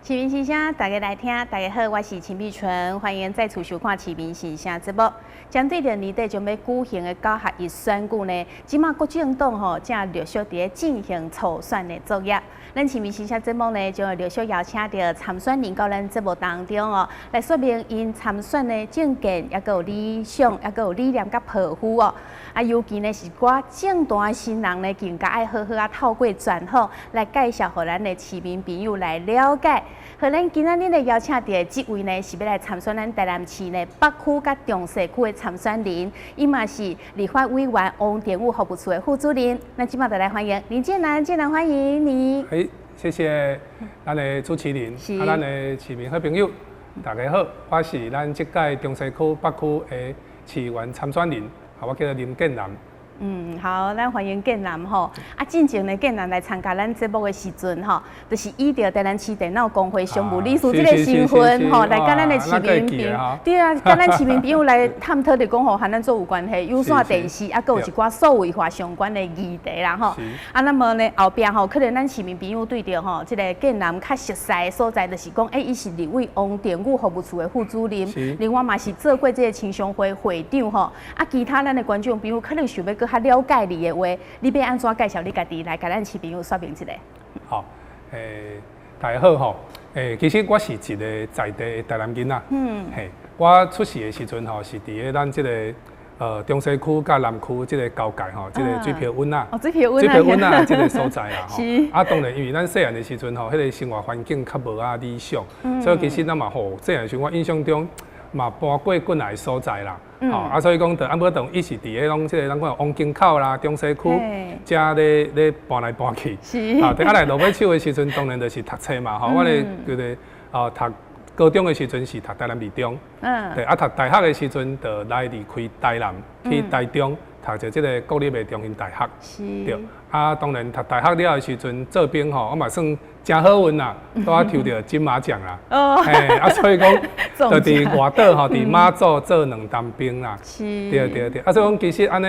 市民心聲，大家來聽。大家好，我是陳美春，歡迎再次收看《市民心聲》節目。針對著年底將欲舉行的九合一選舉呢，這馬各政黨吼正陸續佇咧進行初選的作業。咱市民心聲節目呢，將會陸續邀請著參選人到咱節目當中哦，來說明𪜶參選的政見，抑閣有理想，抑閣有理念佮抱負哦。啊，尤其呢是寡政壇的新人呢，更加愛好好啊透過專訪來介紹予咱的市民朋友來了解。好，咱今仔日咧邀請著的這位呢，是欲來參選咱台南市呢北區佮中西區的參選人，伊嘛是立法委員王定宇服務處的副主任。咱這馬就來歡迎林建南，建南歡迎你。哎，謝謝咱的主持人，啊，咱的市民好朋友，大家好，我是咱這屆中西區北區的市議員參選人，啊，我叫做林建南。嗯，好，咱歡迎建南吼。啊，進前呢，建南來參加咱節目的時陣吼，就是以著台南市電腦公會常務理事這個身份吼，來佮咱的市民朋友，對啊，佮咱市民朋友來探討著講吼，和咱足有關係，有線電視啊，閣有一寡數位化相關的議題啦吼。啊，那麼呢，後壁吼，可能咱市民朋友對著吼，這個建南較熟似的所在，就是講，欸，伊是立委王定宇服務處的副主任，另外嘛是做過這個青商會會長吼。啊，其他咱的觀眾朋友可能想欲閣較了解你的話，你欲按怎介紹你家己來共咱市朋友說明一下？好，大家好吼，其實我是一個在地的台南囡仔。嘿，我出世的時陣吼，是佇咧咱這個中西區佮南區這個交界吼，這個水漂溫仔。哦，水漂溫水漂溫仔這個所在啦吼。啊，當然因為咱細漢的時陣吼，彼個生活環境較無啊理想，所以其實咱嘛吼，細漢時我印象中嘛搬過幾若個所在啦。吼，啊，所以講，就按不當一直佇咧攏這個咱講王金口啦、中西區，遮咧咧搬來搬去。啊，等啊來落尾手的時陣，當然就是讀冊嘛，吼，我咧叫做哦讀高中的時陣是讀台南二中。對，啊讀大學的時陣，就來離開台南去台中讀著這個國立的中興大學。對，啊，當然讀大學了的時陣做兵吼，我嘛算誠好運啦，拄仔抽著金馬獎啦。嘿，啊，所以講，就佇外島吼，佇馬祖做兩冬兵啦。對對對，啊，所以講其實按呢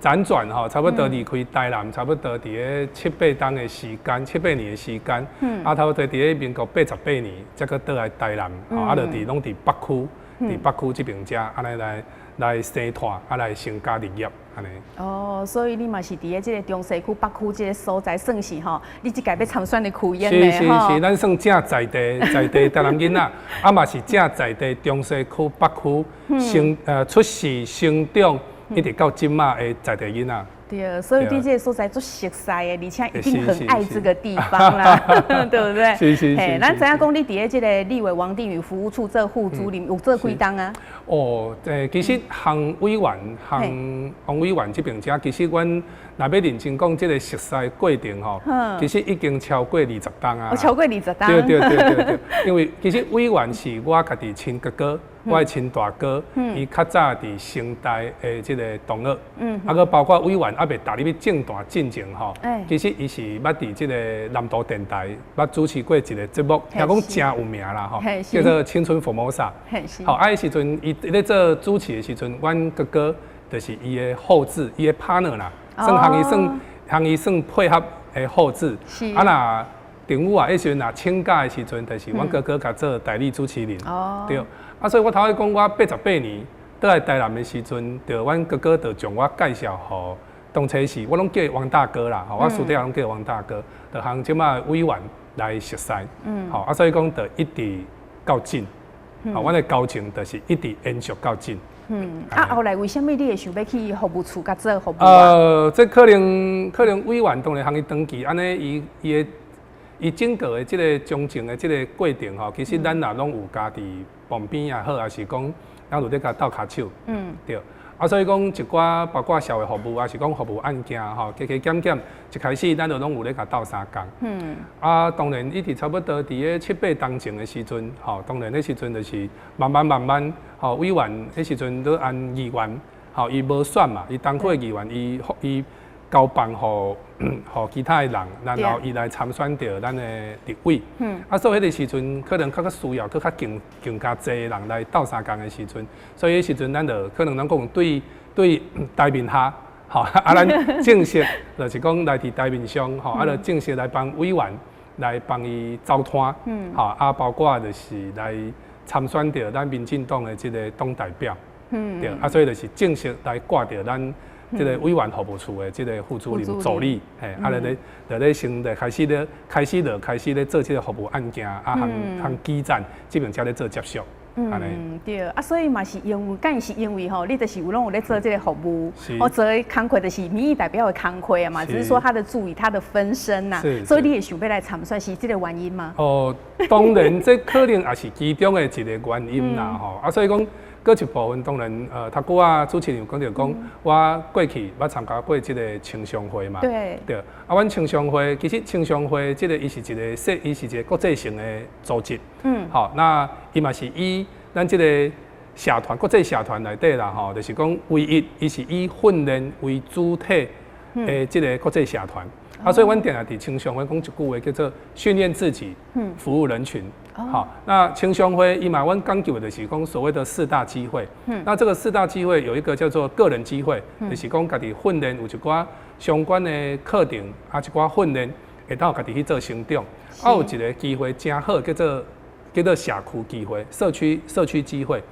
輾轉吼，差不多離開台南，差不多佇咧七八冬的時間，七八年的時間。啊，差不多佇咧民國88年，才閣倒來台南，吼，啊，就佇攏佇北區，佇北區這邊遮，按呢來來生活，啊來成家立業，按呢。哦，所以你嘛是佇咧這個中西區北區這個所在，算是吼，你這屆欲參選的區域。是是是，咱算正在地在地台南囡仔，啊嘛是正在地中西區北區生出世成長，一直到這馬的在地囡仔。對，所以對這個所在足熟似的，而且一定很愛這個地方啦，對不對？是是是。咱知影講你佇咧這個立委王定宇服務處做副主任，有做幾冬啊？哦，其實向委員、向王委員這邊遮，其實阮若欲認真講這個熟似過程吼，其實已經超過20冬啊。超過二十冬。對對對對對，因為其實委員是我家己親哥哥。我的親大哥，伊較早佇成大的這個同學，啊，閣包括委員猶未踏入去政壇進前吼，其實伊是捌佇這個南投電台捌主持過一個節目，聽講誠有名啦吼，叫做《青春福摩薩》。好，啊，彼時陣伊咧做主持的時陣，阮哥哥就是伊的後製，伊的 partner 啦，算予伊算予伊算配合的後製。啊，若定宇啊，彼時陣若請假的時陣，就是阮哥哥共做代理主持人。對。啊，所以我頭先講，我88年倒來台南的時陣，就阮哥哥就將我介紹予當初時，我攏叫伊王大哥啦，吼，我私底下攏叫王大哥，就予這馬委員來熟似，吼，啊，所以講就一直到今，吼，阮的交情就是一直延續到今。嗯，啊，後來為啥物你會想欲去服務處共做服務？這可能委員當然予伊長期按呢，伊伊的伊整個的這個從政的這個過程吼，其實咱也攏有家佇旁邊也好，抑是講咱有咧共鬥跤手，對。啊，所以講一寡包括社會服務，抑是講服務案件吼，加加減減，一開始咱就攏有咧共鬥相共。啊，當然一直差不多佇咧七八冬前的時陣，吼，當然彼時陣就是慢慢慢慢，吼，委員彼時陣都按議員，吼，伊無選嘛，伊東區的議員，伊伊交棒予其他的人，然後伊來參選著咱的立委。啊，所以彼個時陣可能較較需要閣較更更加濟人來鬥相共的時陣，所以彼時陣咱就可能咱講對對台面下，吼，啊，咱正式就是講來佇台面上，吼，啊，就正式來幫委員來幫伊走攤，吼啊，包括就是來參選著咱民進黨的這個黨代表，對，啊，所以就是正式來掛著咱這個委員服務處的這個副主任助理，嘿，啊，咧咧，就咧先咧開始咧，開始就開始咧做這個服務案件，啊，和基層這邊才咧做接觸。嗯，對，啊，所以嘛是因為，敢是因為吼，你就是有攏有咧做這個服務，我做的工課就是民意代表的工課啊嘛，只是說他的助理，他的分身吶，所以你會想欲來參選，是這個原因嗎？哦，當然，這可能也是其中的一個原因啦，吼，啊，所以講，閣一部分當然，頭拄仔主持人有講著講，我過去捌參加過這個青商會嘛，對，啊，阮青商會其實青商會這個伊是一個說，伊是一個國際性的組織，好，那伊嘛是以咱這個社團國際社團內底啦，吼，就是講唯一伊是以訓練為主體的這個國際社團，啊，所以阮定定佇青商會講一句話叫做訓練自己，服務人群。好，那青商會伊嘛，阮講究的就是講所謂的四大機會。那這個四大機會有一個叫做個人機會，就是講家己訓練有一寡相關的課程，啊，一寡訓練會當家己去做成長。啊，有一個機會誠好，叫做社區機會，社區機會。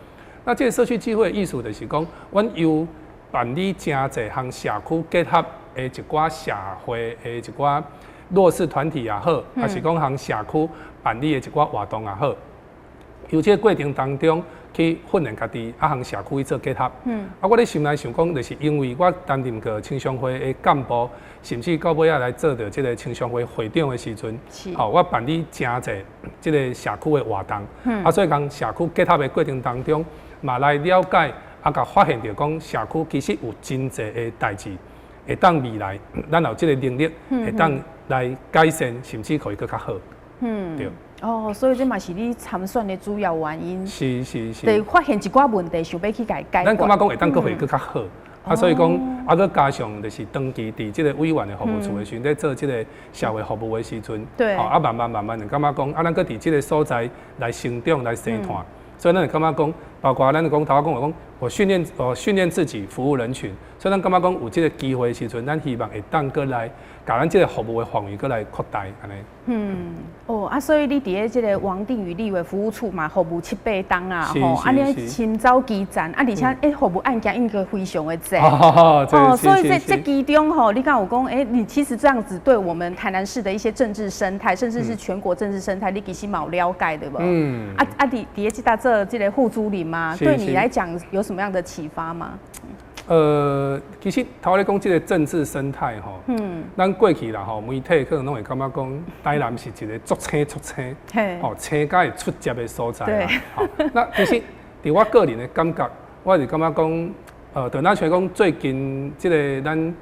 那這個社區機會的意思就是講，阮有辦理誠濟項社區結合的一寡社會的一寡弱勢團體也好，還是講和社區辦理的一寡活動也好，由這個過程當中去訓練家己，啊，和社區去做結合。啊，我咧心內想講，就是因為我擔任過青商會的幹部，甚至到尾仔來做著這個青商會會長的時陣，吼，我辦理誠濟這個社區的活動，啊，所以共社區結合的過程當中，嘛來了解，啊，共發現著講社區其實有真濟的代誌，會當未來咱有這個能力，會當來改善，甚至可以閣較好。對。哦，所以這嘛是你參選的主要原因。是是是。對，發現一寡問題，想欲去共解決。咱感覺講會當閣會閣較好，啊，所以講啊，閣加上就是長期佇這個委員的服務處的時陣，咧做這個社會服務的時陣，啊，慢慢慢慢就感覺講，啊，咱閣佇這個所在來成長來生團，所以咱就感覺講，包括咱講頭仔講的講，我訓練自己服務人群，所以咱感覺講有這個機會的時陣，咱希望會當閣來，共咱這個服務的範圍閣來擴大，按呢。嗯，哦，啊，所以你佇咧這個王定宇立委服務處嘛，服務七八冬啊，吼，啊，你深走基層，啊，而且服務案件應該非常的濟，哦，所以這其中吼，你敢有講，欸，你其實這樣子對我們台南市的一些政治生態，甚至是全國政治生態，你其實嘛有了解對無？嗯。啊啊，佇佇咧這搭做這個副主任嘛，對你來講有什麼樣的啟發嗎？其實頭咧講這個政治生態吼，咱過去啦吼，媒體可能攏會感覺講，台南是一個足青足青，吼青甲會出汁的所在啦。那其實佇我個人的感覺，我是感覺講，就若像講最近這個咱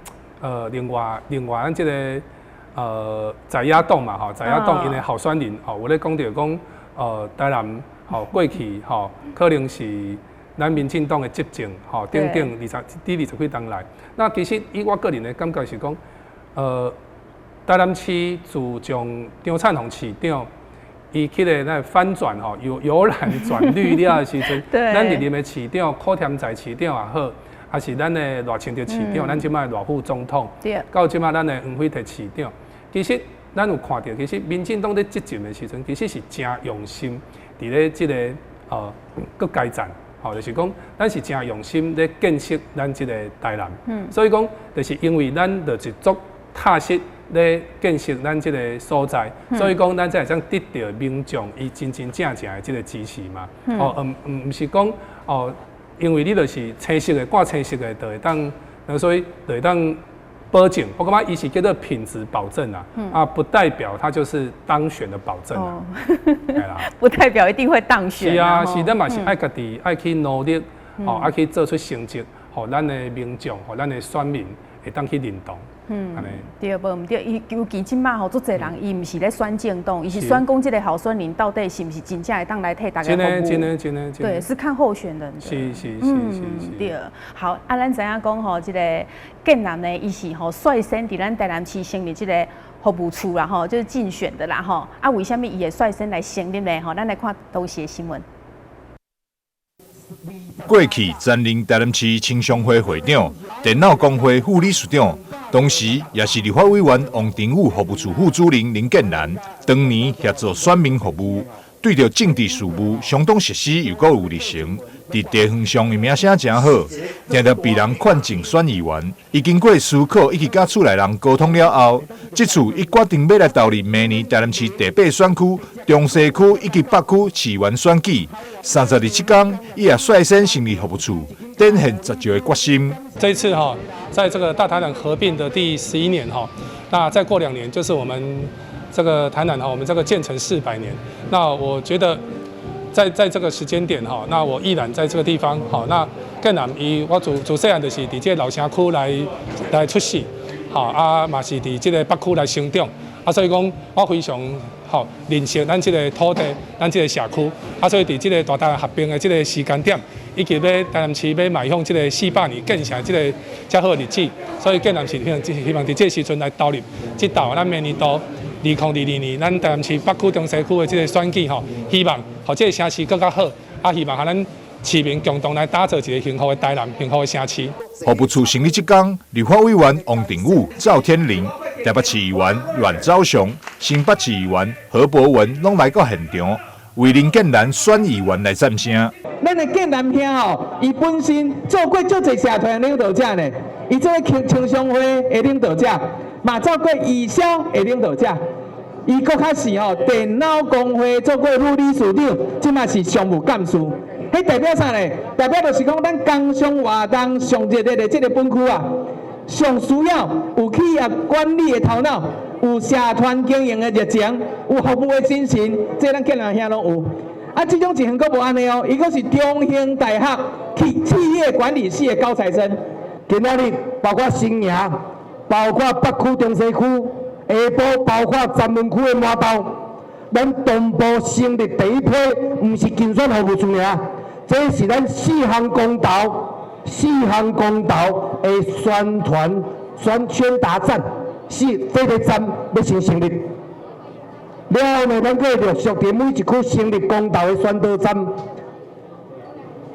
另外咱這個在野黨嘛吼，在野黨𪜶的候選人吼，有咧講著講，台南吼過去吼可能是咱民進黨的執政，吼等等二十，佇二十幾冬來，那其實以我個人的感覺是講，台南市自從張燦鴻市長，伊去個那翻轉吼，由由藍轉綠了的時陣，咱歷任的市長柯添財市長也好，還是咱的賴清德市長，咱這擺賴副總統，到這擺咱的黃偉哲市長，其實咱有看著，其實民進黨咧執政的時陣，其實是誠用心佇咧這個閣改善。吼，就是講，咱是誠用心咧建設咱這個台南，所以講，就是因為咱就是足踏實咧建設咱這個所在，所以講咱才會當得著民眾伊真真正正的這個支持嘛。哦，毋是講哦，因為你就是青色的掛青色的，就會當，所以就會當保證。我感覺伊是叫做品質保證啊，啊，不代表他就是當選的保證啊，啦，不代表一定會當選。是啊，是咱嘛是愛家己愛去努力，哦，愛去做出成績，予咱的民眾，予咱的選民會當去認同。嗯，對，無毋對，伊尤其這馬吼，足濟人伊毋是咧選政黨，伊是選講這個候選人到底是毋是真正會當來替大家服務。真的，真的，真的，對，是看候選人的。對。好，啊，咱知影講吼，這個建南呢，伊是吼率先佇咱台南市成立這個服務處啦，吼，就是競選的啦，吼。啊，為啥物伊會率先來成立呢？吼，咱來看當時的新聞。過去擔任台南市青商會會長、電腦公會副理事長、同時也是立法委員王定宇服務處副主任林建南，當年協助選民服務，對著政治事務相當熟悉，又閣有熱誠，佇地方上的名聲誠好，定定被人勸競選議員。伊經過思考以及佮厝內人溝通了後，這次伊決定欲來投入明年台南市第八選區、中西區以及北區市議員選舉。30日這工，伊也率先成立服務處，展現實際的決心。這一次哈，在這個大台南合併的第11年哈，那再過2年就是我們這個台南哈，我們這個建成400年。那我覺得在這個時間點哈，那我依然在這個地方哈。那建南伊我自細漢就是佇這個老城區來出世，吼啊嘛是佇這個北區來成長，啊所以講我非常吼認識咱這個土地，咱這個社區，啊所以佇這個大台南合併的這個時間點，以及欲台南市欲邁向這個400年建成這個遮好的日子，所以建南是希望佇這個時陣來投入這道咱明年度2022年，咱台南市北區、中西區的這個選舉吼，希望予這個城市閣較好，啊，希望予咱市民共同來打造一個幸福的台南、幸福的城市。服務處成立這工，立法委員王定宇、趙天麟、台北市議員阮昭雄、新北市議員何博文攏來到現場，為林建南選議員來贊聲。咱的建南兄吼，伊本身做過足濟社團領導者呢，伊做過青商會的領導者，嘛做過義消的領導者。伊閣較是吼電腦工會做過副理事長，這馬是常務幹事。彼代表啥呢？代表就是講，咱工商活動上熱烈的這個本區啊，上需要有企業管理的頭腦，有社團經營的熱情，有服務的精神，這咱建南兄攏有。啊，這種情形閣無按呢哦，伊閣是中興大學企業管理系的高材生。今仔日包括新營，包括北區、中西區。下晡包括三文區的滿豆，咱同步成立第一批，毋是競選服務處爾，這是咱四項公投、四項公投的宣傳宣達站，是這個站欲先成立。了後呢，咱閣會陸續佇每一區成立公投的宣導站。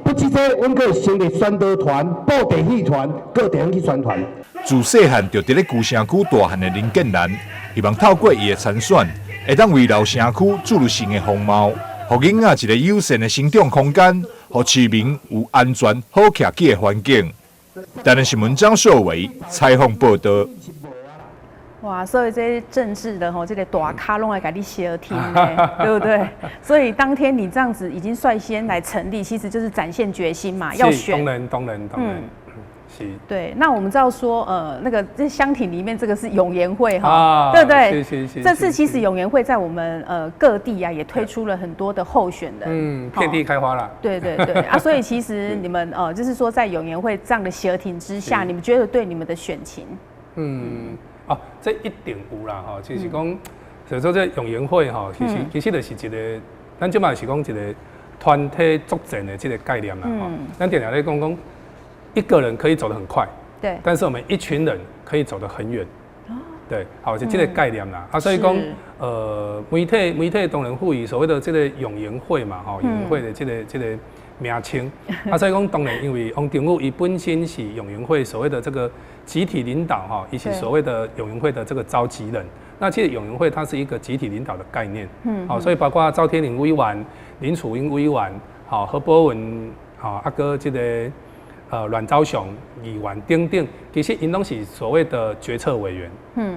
不止這，阮閣會成立宣導團、布袋戲團，各地方去宣傳。自細漢就佇咧舊城區大漢的林建南，希望透過伊的參選，會當為老城區注入新的風貌，予囡仔一個友善的成長空間，予市民有安全、好徛機的環境。台南新聞張碩偉採訪報道。哇，所以這政治的吼，這個大咖攏會共你相挺的，對不對？所以當天你這樣子已經率先來成立，其實就是展現決心嘛，要選。當然，當然，當然。是。對，那我們知道說，那個這箱體裡面這個是湧言會哈，對不對？是是是。這次其實湧言會在我們各地啊，也推出了很多的候選人。嗯，遍地開花了。對對對啊，所以其實你們就是說在湧言會這樣的協挺之下，你們覺得對你們的選情？嗯。哦，這一定有啦吼，就是講，就說這湧言會吼，其實就是一個，咱這馬是講一個團體作戰的這個概念啦吼。咱定定咧講講，一個人可以走得很快，但是我們一群人可以走得很遠。對，好，是這個概念啦。啊，所以講，媒體當然賦予所謂的這個湧言會嘛，吼，湧言會的這個名稱。啊，所以講當然，因為王定宇伊本身是湧言會所謂的這個集體領導哈，以及所謂的湧言會的這個召集人。那其實湧言會它是一個集體領導的概念，好，所以包括趙天麟委員、林楚茵委員、好何博文、好啊閣這個阮昭雄議員等等，其實𪜶攏是所謂的決策委員，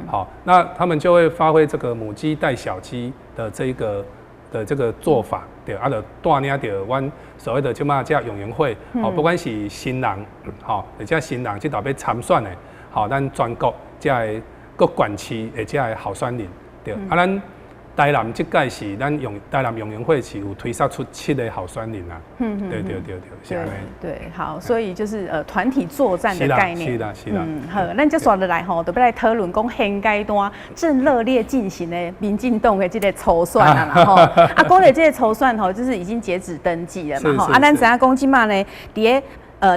好，那他們就會發揮這個母雞帶小雞的這個做法，對，啊，就帶領著阮所謂的這馬這湧言會，好，不管是新人，吼，或者新人這道欲參選的，吼，咱全國這個各縣市的這個候選人，對，啊，咱台南這屆是咱用台南湧言會是有推選出七個候選人啊，對對對對，是按呢。對，好，所以就是團體作戰的概念。是啦是啦。嗯，好，咱接紲落來吼，就欲來討論講現階段正熱烈進行的民進黨的這個初選啊啦吼。啊，講到這個初選吼，就是已經截止登記了嘛吼。啊，咱知影講這馬呢，佇咧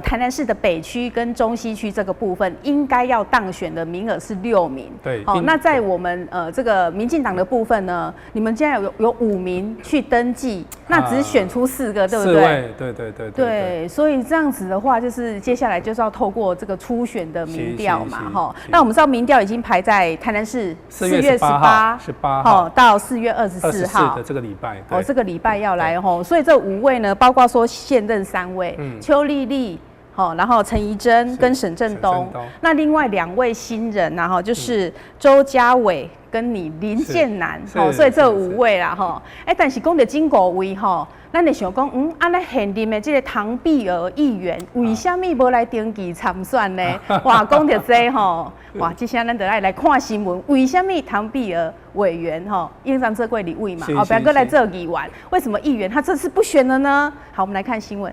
台南市的北區跟中西區這個部分，應該要當選的名額是六名。好，那在我們這個民進黨的部分呢，你們現在有五名去登記。那只选出四個，對不對？四位，對對對對，所以這樣子的話，就是接下來就是要透過這個初選的民調嘛，哈。那我們知道民調已經排在台南市4月18，18號到4月24號的這個禮拜，哦，這個禮拜要來吼，所以這五位呢，包括說現任三位，邱麗麗。好，然後陳怡貞跟沈振東，那另外兩位新人呢？哈，就是周家偉跟你林建南，好，所以這五位啦，哈，哎，但是講著這五位吼，咱會想講，按呢現任的這個唐碧娥議員，為啥物無來登記參選呢？哇，講著這吼，哇，這下咱就愛來看新聞，為啥物唐碧娥委員吼，應當做過立委嘛，哦，不要閣來做議員，為什麼議員他這次不選了呢？好，我們來看新聞。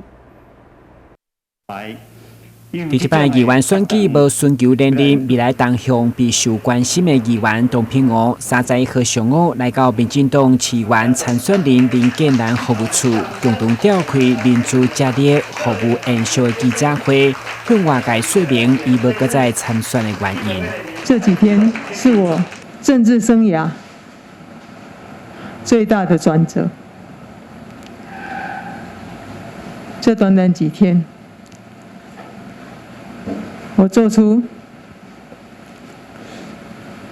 佇這擺議員選舉無尋求連任，未來動向備受關心的議員唐品娥，31號上午來到民進黨市議員參選人林建南服務處，共同召開民主接力服務延續的記者會，向外界說明伊無閣再參選的原因。這幾天是我政治生涯最大的轉折，這短短幾天，我做出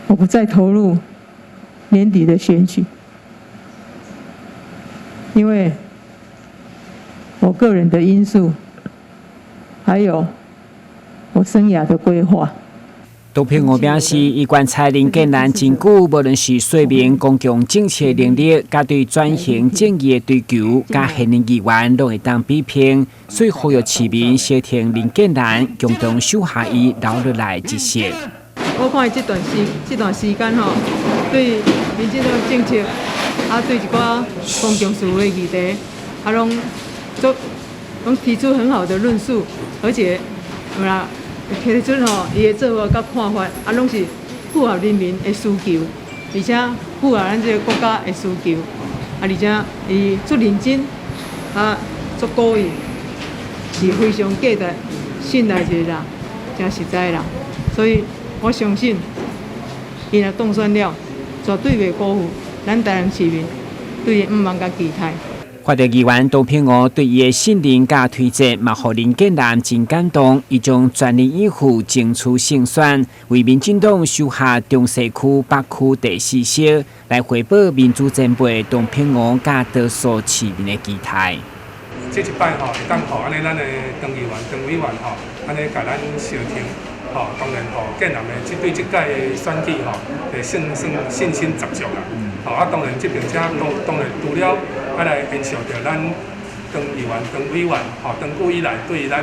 我不再投入年底的選舉，因為我個人的因素，還有我生涯的規劃。唐品娥表示，伊觀察林建南真久，無論是說明公共政策能力，佮對轉型正義的追求，佮現任議員攏會當比拼，所以呼籲市民相挺林建南，共同守下伊留落來一席。我看伊這段時間吼，對民進黨政策，啊對一寡公共事務的議題，啊攏做攏提出很好的論述，而且有啦。提出吼，伊的做法佮看法，啊，攏是符合人民的需求，而且符合咱這個國家的需求，啊，而且伊足認真，啊，足古意，是非常價值信賴一個人，誠實在人，所以我相信，伊若當選了，絕對袂辜負咱台南市民對伊向望佮期待。看著議員唐品娥對伊的信任佮推薦，嘛予林建南真感動。伊將全力以赴爭取勝選，為民進黨收下中西區北區第四席，來回報民主前輩唐品娥佮多數市民的期待。這一擺吼，會當予按呢咱的唐議員、唐委員吼，按呢共咱相挺，吼，當然吼，建南的這對這屆的選舉吼，會信心信心十足啦。吼啊，當然這並且當當然除了愛來延續著咱唐議員、唐委員吼，長久以來對咱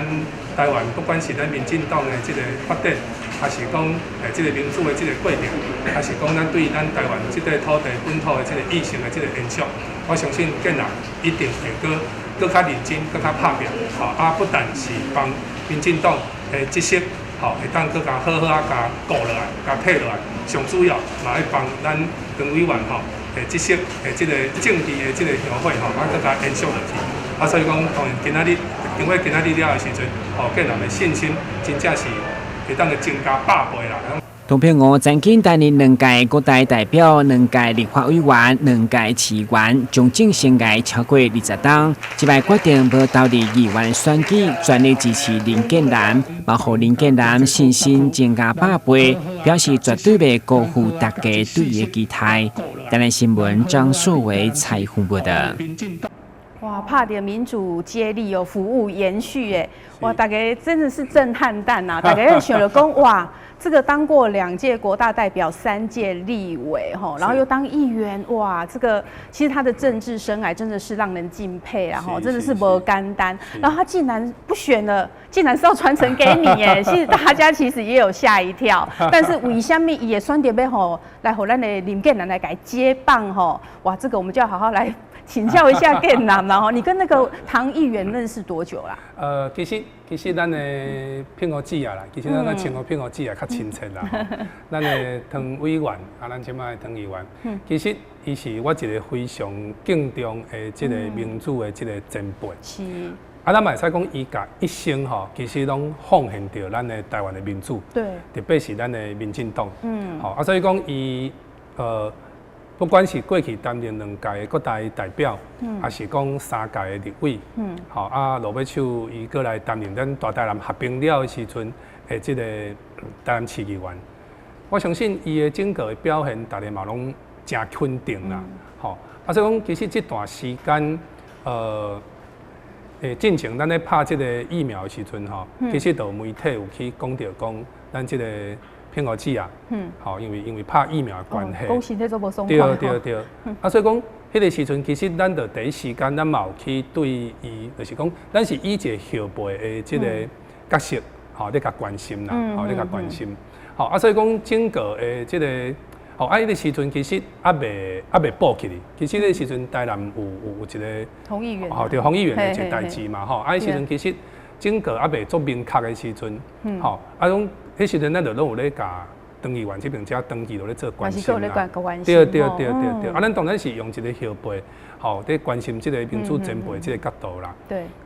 台灣，不管是咱民進黨的這個發展，還是講這個民主的這個過程，還是講咱對咱台灣這塊土地本土的這個意識的這個延續，我相信建南一定會閣閣較認真、閣較拍拚，吼啊！不但是幫民進黨的這席，吼會當閣共好好仔共顧落來、共提落來，上主要嘛愛幫咱唐委員吼的這席的這個政治的這個香火吼，啊閣共延續落去。啊，所以講當然今仔日經過今仔日了的時陣，吼建南的信心真正是會當去增加百倍啦。唐品娥曾經擔任兩屆國大代表、兩屆立法委員、兩屆市議員，從政生涯超過20冬。這擺決定無投入議員選舉，全力支持林建南，嘛予林建南信心增加百倍，表示絕對袂辜負大家對伊的期待。台南新聞張碩維採訪報道。哇，拍著民主接力有服務延續，哎，哇，大家真的是震撼彈吶！大家想著講，哇，這個當過兩屆國大代表、三屆立委，吼，然後又當議員，哇，這個其實他的政治生涯真的是讓人敬佩，然後真的是無簡單。然後他竟然不選了，竟然是要傳承給你，耶！其實大家其實也有嚇一跳，但是為啥物伊會選擇欲吼來予咱的林建南來共伊接棒，吼，哇，這個我們就要好好來請教一下建南了吼，你跟那個唐議員認識多久啦？其實咱的品娥姊仔啦，其實咱稱呼品娥姊仔較親切啦。咱的唐委員啊，咱這擺的唐議員，其實伊是我一個非常敬重的這個民主的這個前輩。啊，咱嘛會使講，伊共一生吼，其實攏奉獻著咱的台灣的民主。特別是咱的民進黨。吼啊，所以講伊。不管是過去擔任兩屆的國大代表，抑是講三屆的立委，吼啊，落尾手伊閣來擔任咱大台南合併了的時陣的這個台南市議員，我相信伊的整個的表現，大家嘛攏誠肯定啦，吼啊，所以講其實這段時間，進前咱咧拍這個疫苗的時陣吼，其實就有媒體有去講著講，咱這個蘋果姊啊，吼，因為拍疫苗的關係，講身體做無爽快，對對對，啊，所以講，彼個時陣其實咱就第一時間，咱嘛有去對伊，就是講，咱是以一個後輩的這個角色，吼，咧共關心啦，吼，咧共關心，吼，啊，所以講整個的這個，吼，啊，彼個時陣其實猶未報起哩，其實彼個時陣台南有一個洪議員，吼，對，洪議員的一個代誌嘛，吼，啊，彼時陣其實整個猶未足明確的時陣，吼，啊，講彼時陣咱就攏有咧共陳議員這邊遮長期都咧做關心啦，對對對對對，啊，咱當然是用一個後輩，吼，佇關心這個民主前輩這個角度啦。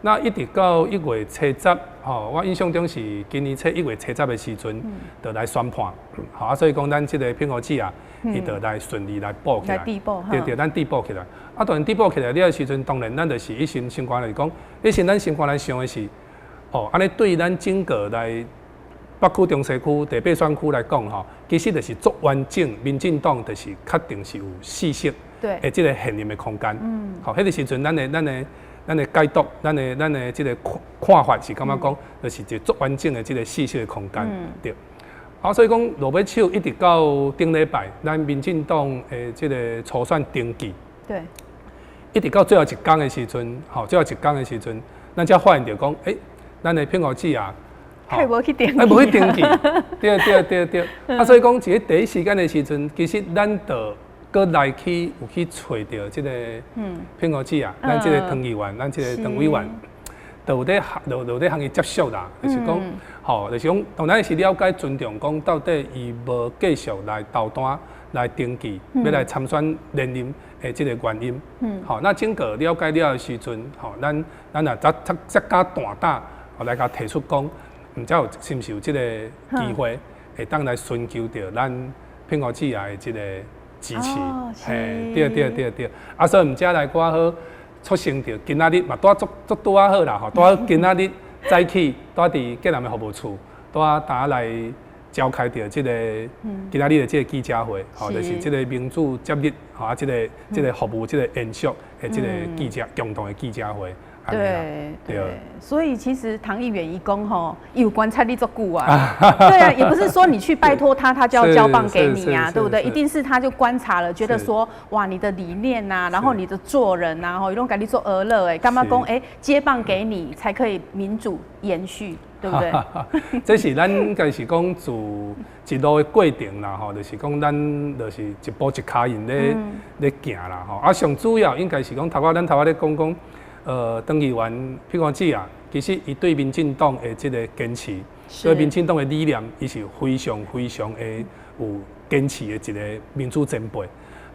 那一直到1月7日，吼，我印象中是今年1月7日的時陣，就來宣判，吼啊，所以講咱這個蘋果姊啊，伊就來順利來補起來，對對，咱遞補起來。啊，當然遞補起來了的時陣，當然咱就是一心心肝來講，彼時咱心肝來想的是，哦，按呢對咱整個來北區、中西區第八選區來講，吼，其實就是足完整，民進黨就是確定是有四席的這個現任的空間。吼，彼個時陣，咱的解讀，咱的這個看法是感覺講，就是一個足完整的這個四席的空間。對。啊，所以講落尾手一直到頂禮拜，咱民進黨的這個初選登記。一直到最後一工的時陣，吼，最後一工的時陣，咱才發現著講，欸，咱的蘋果姊啊，伊無去登記，伊無去登記，對對對對。啊，所以講，佇咧第一時間的時陣，其實咱就閣來去有去揣著這個蘋果姊啊，咱這個唐議員，咱這個唐委員，就有咧就有咧向伊接觸啦，就是講，吼，就是講，當然是了解尊重，講到底伊無繼續來投單來登記，欲來參選連任的這個原因。吼，那整個了解了的時陣，吼，咱也才才才敢大膽，來共提出講，毋知有是毋是有這個機會，會當來尋求著咱蘋果姊啊的這個支持。嘿，對對對對，啊，所以毋才來拄好促成著今仔日嘛拄足足拄仔好啦，吼，拄好今仔日早起拄佇建南的服務處，拄仔當來召開著這個今仔日的這個記者會，吼，就是這個民主接力，吼啊，這個服務這個延續的這個記者共同的記者會。對對，所以其實唐議員伊講吼，有觀察你足久啊，對啊，也不是說你去拜託他，他就要交棒給你啊，對不對？一定是他就觀察了，覺得說哇，你的理念吶，然後你的做人吶，吼，伊攏共你做學樂哎，感覺講哎，接棒給你才可以民主延續，對不對？這是咱應該是講自一路的過程啦，吼，就是講咱就是一步一跤印咧行啦，吼，啊，上主要應該是講頭仔咱頭仔咧講講。陳議員蘋果姊啊，其實伊對民進黨的這個堅持，對民進黨的理念，伊是非常非常的有堅持的一個民主前輩。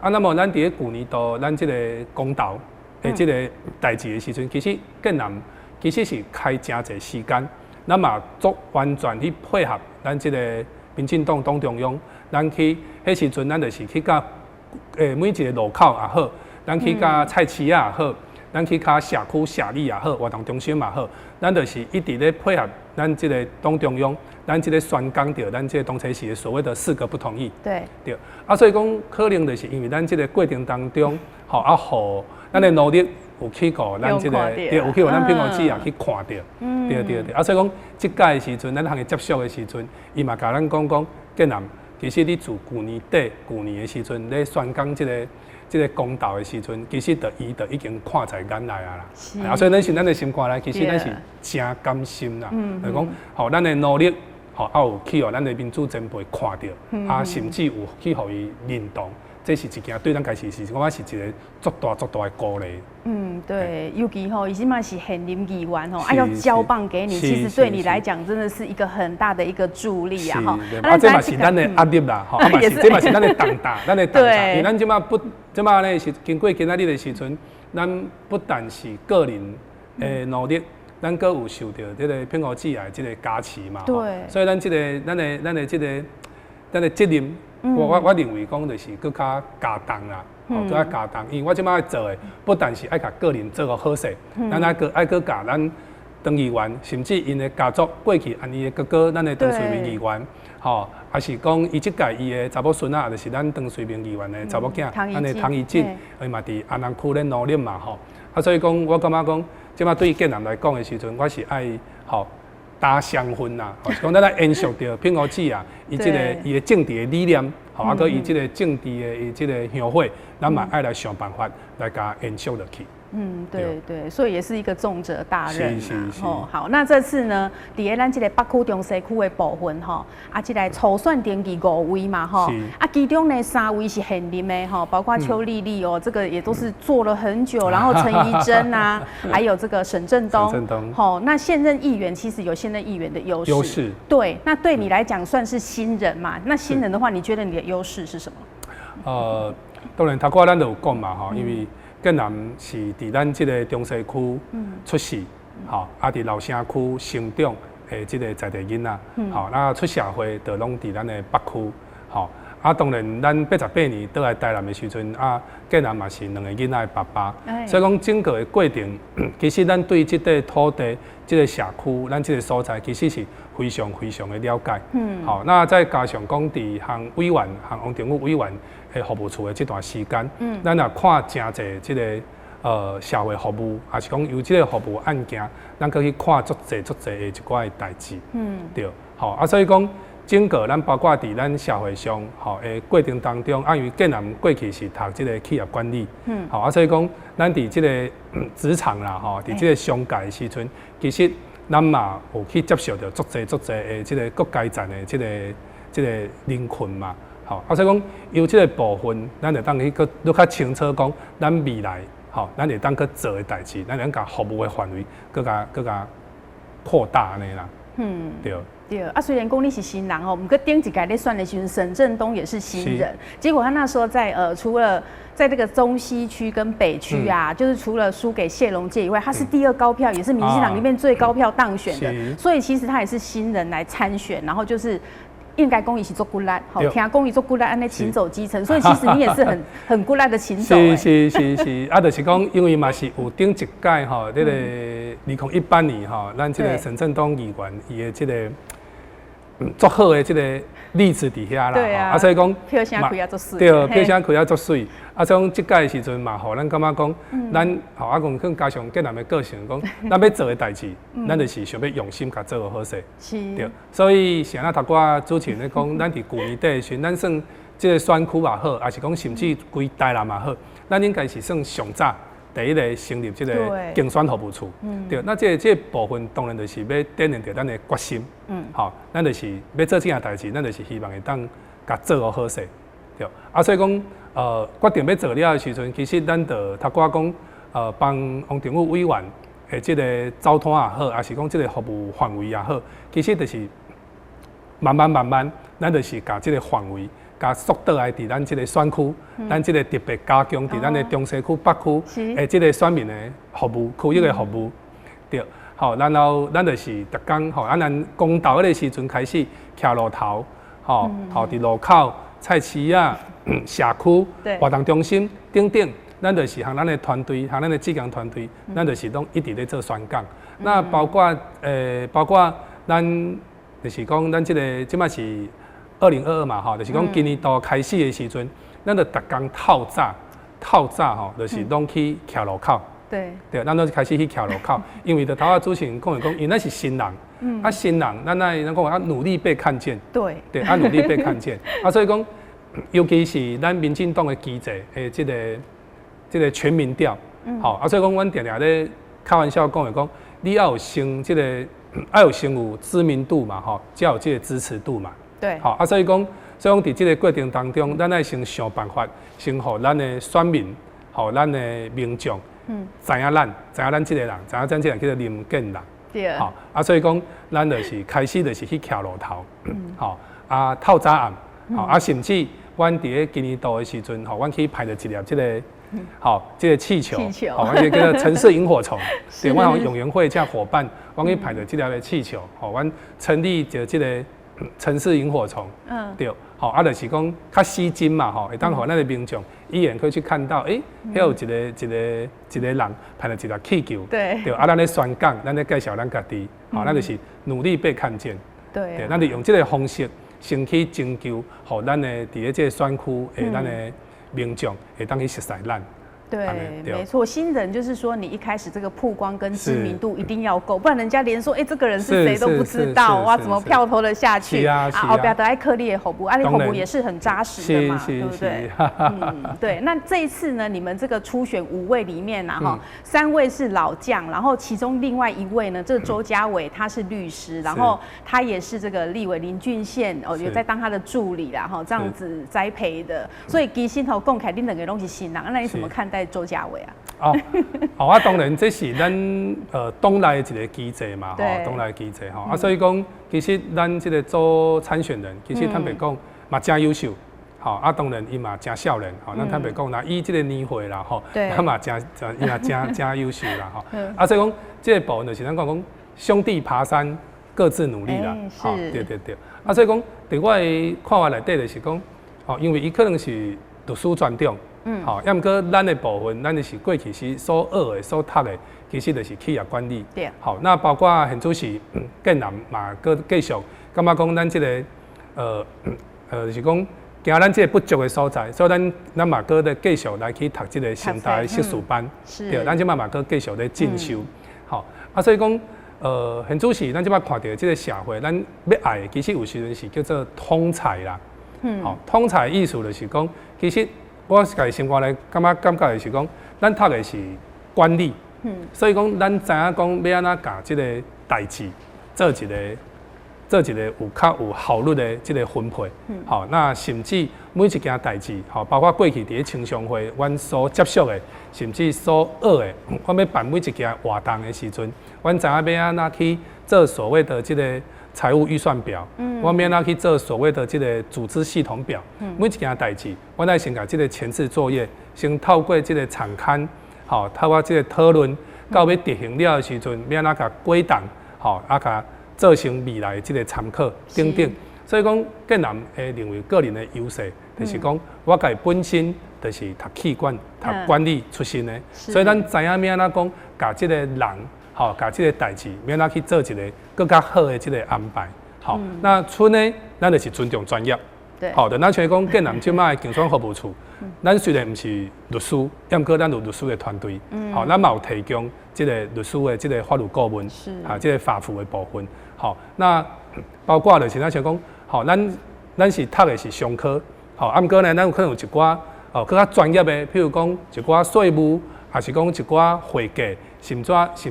啊，那麼咱佇咧舊年度，咱這個公投的這個代誌的時陣，其實建南其實是開誠濟時間，咱嘛足完全去配合咱這個民進黨黨中央，咱去彼時陣，咱就是去佮每一個路口也好，咱去佮菜市仔也好。咱去較社區社里也好，活動中心嘛好，咱就是一直咧配合咱這個黨中央，咱這個宣講著咱這個當初時的所謂的四個不同意。對。啊，所以講可能就是因為咱這個過程當中，吼啊，予咱的努力有去予咱這個，對，有去予咱蘋果姊啊去看著。對對對。啊，所以講這屆的時陣，咱通伊接觸的時陣，伊嘛共咱講講，建南其實你自舊年底、舊年的時陣咧宣講這個公投的時陣，其實就伊就已經看在眼內啊啦。啊，所以咱是咱的心肝內，其實咱是誠甘心啦。就是講，吼，咱的努力，吼，啊有去予咱的民主前輩看著，啊，甚至有去予伊認同，這是一件對咱家己是，我感覺是一個足大足大的鼓勵。嗯，對，尤其吼，伊這馬是現任議員吼，啊要交棒給你，其實對你來講真的是一個很大的一個助力啊！吼，啊，這嘛是咱的壓力啦，吼，啊嘛是，這嘛是咱的重擔，咱的重擔。因為咱這馬不，這馬呢是經過今仔日的時陣，咱不但是個人的努力，咱閣有受著這個蘋果姊的這個加持嘛，所以咱這個，咱的，咱的這個，咱的責任。我認為講就是閣較加重啦，吼，閣較加重，因為我這擺做的，不但是愛共個人做予好勢，咱愛閣愛閣共咱張議員，甚至𪜶的家族過去，按伊的哥哥，咱的張瑞明議員，吼，抑是講伊這屆伊的查某孫仔，就是咱張瑞明議員的查某囝，咱的唐怡靜，伊嘛佇安南區咧努力嘛，吼。啊，所以講，我感覺講，這擺對建南來講的時陣，我是愛吼擔雙份啦，吼，是講咱愛延續著品湖姊啊，伊這個伊的政治的理念，吼，啊，閣伊這個政治的伊這個香火，咱嘛愛來想辦法來共延續落去。嗯，對對，所以也是一個重責大任。是是是。哦，好，那這次呢，佇咧咱這個北區、中西區的部分吼，啊，這個初選登記五位嘛，吼，啊，其中呢三位是現任的吼，包括邱麗麗哦，這個也都是做了很久，然後陳怡貞啊，還有這個沈振東。沈振東。吼，那現任議員其實有現任議員的優勢。優勢。對，那對你來講算是新人嘛？那新人的話，你覺得你的優勢是什麼？當然，頭拄仔咱都有講嘛，吼，因為建南是佇咱這個中西區出世，吼，啊，佇老城區成長的這個在地囡仔，吼，那出社會就攏佇咱的北區，吼，啊，當然咱88年倒來台南的時陣，啊，建南嘛是兩个囡仔的爸爸，所以講整個的過程，其實咱對這塊土地、這個社區、咱這個所在，其實是非常非常的了解。好，那再加上講佇和委員、和王定宇委員的服務處的這段時間，咱也看誠濟這個社會服務，抑是講由這個服務案件，咱閣去看足濟足濟的一寡的代誌。對，好，啊，所以講整個咱包括佇咱社會上吼的過程當中，啊，因為建南過去是讀這個企業管理，好，啊，所以講咱佇這個職場啦，吼，佇這個商界的時陣，其實咱嘛有去接觸著足濟足濟的這個各階層的這個人群嘛，吼，啊，所以講由這個部分，咱會當去閣閣較清楚講，咱未來吼，咱會當去做的代誌，咱會當共服務的範圍閣共閣共擴大按呢啦。對。對啊，雖然講你是新人吼，毋過頂一屆咧選的時陣，沈振東也是新人。結果他那時候在除了在這個中西區跟北區啊，就是除了輸給謝龍介以外，他是第二高票，也是民進黨裡面最高票當選的。所以其實他也是新人來參選，然後就是應該講伊是足骨力，好聽講伊足骨力，按呢勤走基層，所以其實你也是很骨力的勤走。是是是是，啊，就是講，因為嘛是有頂一屆吼，這個2018年吼，咱這個沈振東議員伊的這個足好的這個例子佇遐啦，啊，所以講，票聲開啊足媠，對，票聲開啊足媠，啊，所以講這屆的時陣嘛，予咱感覺講，咱吼啊，講更加上建南的個性，講咱欲做的代誌，咱就是想欲用心共做予好勢，對，所以像咱頭拄仔主持人咧講，咱佇舊年底的時陣，咱算這個選區也好，抑是講甚至規台南嘛好，咱應該是算上早第一個成立這個競選服務處，對，那這個部分當然就是欲展現著咱的決心，吼，咱就是欲做這件代誌，咱就是希望會當共做予好勢，對，啊，所以講，決定欲做了的時陣，其實咱就頭拄仔講，幫王定宇委員的這個走攤也好，抑是講這個服務範圍也好，其實就是慢慢慢慢，咱就是共這個範圍。共縮倒來佇咱這個選區，咱這個特別加強佇咱的中西區、北區的這個選民的服務區域的服務，對，好，然後咱就是逐工吼，啊，咱公投彼個時陣開始徛路頭，吼，吼，佇路口、菜市仔、社區、活動中心等等，咱就是和咱的團隊，和咱的志工團隊，咱就是攏一直咧做宣講。那包括包括咱就是講，咱這個這擺是2022嘛，吼，就是講今年度開始的時陣，咱就逐工透早，透早吼，就是攏去徛路口。對，咱攏開始去徛路口，因為就頭仔主持人講的講，因為咱是新人，啊新人，咱愛咱講啊努力被看見。對，啊努力被看見，啊所以講，尤其是咱民進黨的機制的這個全民調，吼，啊所以講，阮定定咧開玩笑講的講，你要有先這個，愛有先有知名度嘛，吼，才有這個支持度嘛。好，啊，所以講，所以講，佇這個過程當中，咱愛先想辦法，先予咱的選民，予咱的民眾，知影咱，知影咱這個人，知影咱這個人叫做林建南。好，啊，所以講，咱就是開始就是去徛路頭，吼，啊，透早暗，吼，啊，甚至阮佇咧今年度的時陣，吼，阮去拍著一粒這個，吼，這個氣球，吼，這個叫做城市螢火蟲，對，阮和永援會這夥伴，阮去拍著這粒的氣球，吼，阮成立著這個。城市螢火蟲，對，吼，啊，就是講較吸睛嘛，吼，會當予咱的民眾一眼可以去看到，欸，彼有一個人攀著一個氣球，對，啊，咱咧宣講，咱咧介紹咱家己，吼，咱就是努力被看見，對，咱就用這個方式先去徵求，予咱的佇咧這個選區的咱的民眾會當去熟似咱。對，沒錯，新人就是說，你一開始這個曝光跟知名度一定要夠，不然人家連說，哎，這個人是誰都不知道，哇，怎麼票投得下去？啊，後壁都愛靠你的服務，啊，你服務也是很紮實的嘛，對不對？嗯，對。那這一次呢，你們這個初選五位裡面呢，哈，三位是老將，然後其中另外一位呢，這個周家偉他是律師，然後他也是這個立委林俊憲哦，有在當他的助理啦，哈，這樣子栽培的。所以其實頭講起來，恁兩個攏是新人，那你怎麼看待周家偉啊？哦，哦，啊，當然這是咱黨內的一個機制嘛，吼，黨內機制吼，啊，所以講其實咱這個做參選人，其實坦白講嘛誠優秀，吼，啊，當然伊嘛誠少年，吼，咱坦白講，若以這個年歲啦，吼，他嘛誠誠伊嘛誠誠優秀啦，吼，啊，所以講這個部分就是咱講講兄弟爬山各自努力啦，吼，對對對，啊，所以講佇我的看法內底就是講，吼，因為伊可能是律師專長。吼，抑毋過咱的部分，咱就是過去是所學的、所讀的，其實就是企業管理。吼，那包括現主時建南嘛，閣繼續感覺講咱這個，就是講驚咱這個不足的所在，所以咱嘛閣咧繼續來去讀這個成大的碩士班。對，咱這擺嘛閣繼續咧進修。吼，啊，所以講，現主時咱這擺看著這個社會，咱欲愛的其實有時陣是叫做通才啦。吼，通才意思就是講，其實我家己心肝內感覺就是講，咱讀的是管理，所以講咱知影講欲按怎共這個代誌做一個有較有效率的這個分配，吼，那甚至每一件代誌，吼，包括過去佇咧青商會，阮所接觸的，甚至所學的，阮欲辦每一件活動的時陣，阮知影欲按怎去做所謂的這個財務預算表，阮欲按怎去做所謂的這個組織系統表，每一件代誌，阮愛先共這個前置作業，先透過這個場勘，吼，透過這個討論，到欲執行了的時陣，欲按怎共歸檔，吼，啊，共做成未來的這個參考等等。所以講，建南會認為個人的優勢，就是講我家己本身就是讀企管、讀管理出身的，所以咱知影欲按怎講，共這個人，吼，共這個代誌，欲按怎去做一個閣較好的這個安排。吼，那剩的，咱就是尊重專業。吼，就咱像講建南這擺的競選服務處，咱雖然毋是律師，抑毋過咱有律師的團隊，吼，咱嘛有提供這個律師的這個法律顧問，啊，這個法服的部分。吼，那包括就是咱像講，吼，咱是讀的是商科，吼，啊，毋過呢，咱有可能有一寡哦，閣較專業的，譬如講一寡稅務，抑是講一寡會計，甚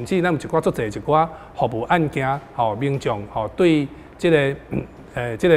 至咱有一寡足濟一寡服務案件，吼，民眾吼對這個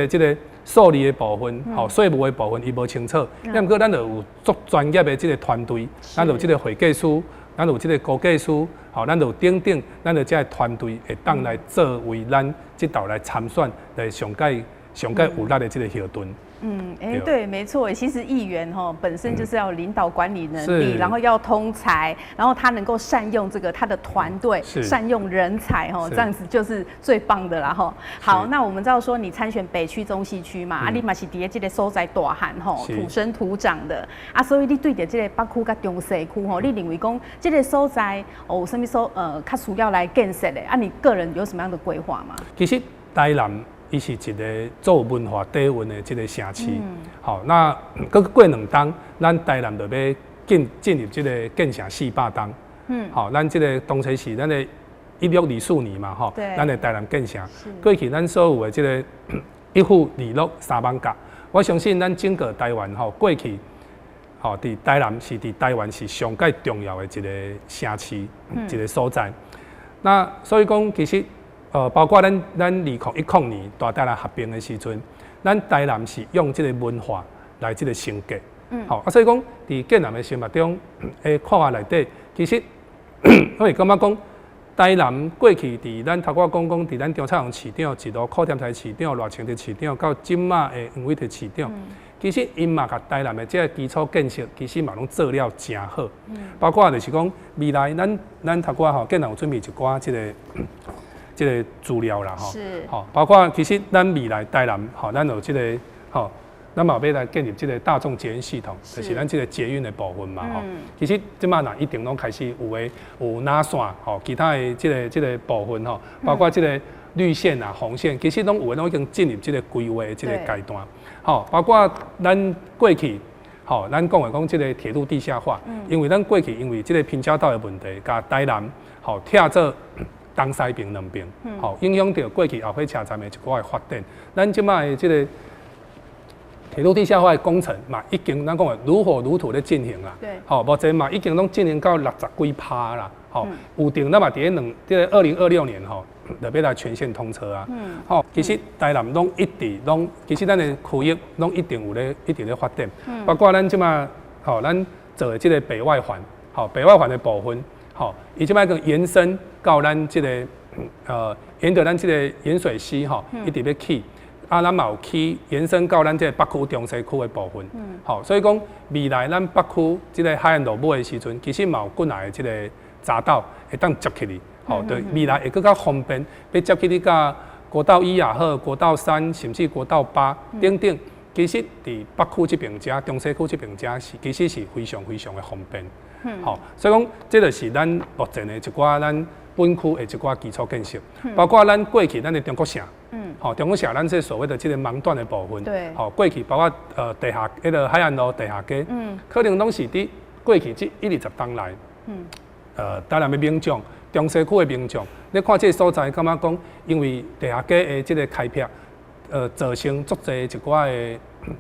這個數字的部分，吼，稅務的部分伊無清楚，抑毋過咱就有足專業的這個團隊，咱就有這個會計師，咱就有這個估計師，吼，咱就有等等，咱就這個團隊會當來作為咱這道來參選，來上蓋上蓋有力的這個後盾。嗯，哎，對，沒錯，其實議員吼本身就是要領導管理能力，然後要通才，然後他能夠善用這個他的團隊，善用人才，吼，這樣子就是最棒的啦，吼。好，那我們知道說你參選北區、中西區嘛，啊，你嘛是佇咧這個所在大漢吼，土生土長的，啊，所以你對著這個北區佮中西區吼，你認為講這個所在哦，有啥物所較需要來建設的？啊，你個人有什麼樣的規劃嗎？其實台南伊是一個足有文化底蘊的這個城市，吼，那閣過兩冬，咱台南就欲進入這個建城400冬，吼，咱這個當初是咱的1624年嘛，吼，咱的台南建城，過去咱所有的這個一府二鹿三艋舺，我相信咱整個台灣吼，過去吼佇台南是佇台灣是上蓋重要的一個城市，一個所在。那所以講，其實，包括咱2010年大台南合併的時陣，咱台南是用這個文化來這個升格，吼，啊，所以講佇建南的心目中的看法內底，其實我會感覺講，台南過去佇咱頭拄仔講講，佇咱張燦榮市長、一路柯添財市長、賴清德市長，到這擺的黃偉哲市長，其實𪜶嘛共台南的這個基礎建設，其實嘛攏做了誠好，包括就是講未來咱頭拄仔吼，建南有準備一寡這個。這个資料啦，吼。吼，包括其實咱未來台南，吼，咱有這个，吼，咱嘛欲來建立這个大眾捷運系統，就是咱這个捷運的部分嘛，吼。其實這馬若一定攏開始有的有藍線，吼，其他的這个部分，吼，包括這个綠線啊、紅線，其實攏有的攏已經進入這個規劃的這個階段，吼，包括咱過去，吼，咱講的講這個鐵路地下化，因為咱過去因為這個平交道的問題，共台南吼拆做東西邊兩邊，吼，影響著過去後火車站的一寡的發展。咱這馬的這個鐵路地下化的工程嘛，已經咱講的如火如荼咧進行啦。吼，目前嘛已經攏進行到六十幾趴啦。吼，有定咱嘛佇咧兩，這个2026年吼，就欲來全線通車啊。吼，其實台南攏一直攏，其實咱的區域攏一定有咧，一直咧發展。包括咱這馬吼，咱做的這个北外環，吼，北外環的部分，吼，伊這馬閣延伸到咱這个，沿著咱這个鹽水溪吼，一直欲起。啊，咱嘛有起延伸到咱這个北區、中西區的部分，吼，所以講未來咱北區這个海岸路尾的時陣，其實嘛有幾若个這个匝道會當接起去，吼，對未來會閣較方便，欲接起去佮國道一也好，國道三，甚至國道八等等，其實佇北區這邊遮、中西區這邊遮是其實是非常非常的方便，吼，所以講這就是咱目前的一寡咱本區的一寡基礎建設，包括咱過去咱的中國城。吼，中國城咱這所謂的這個盲段的部分，吼，過去包括地下彼个海岸路地下街，可能攏是佇過去這一二十冬來，台南的民眾、中西區的民眾，你看這个所在，感覺講因為地下街的這个開闢，造成足濟一寡的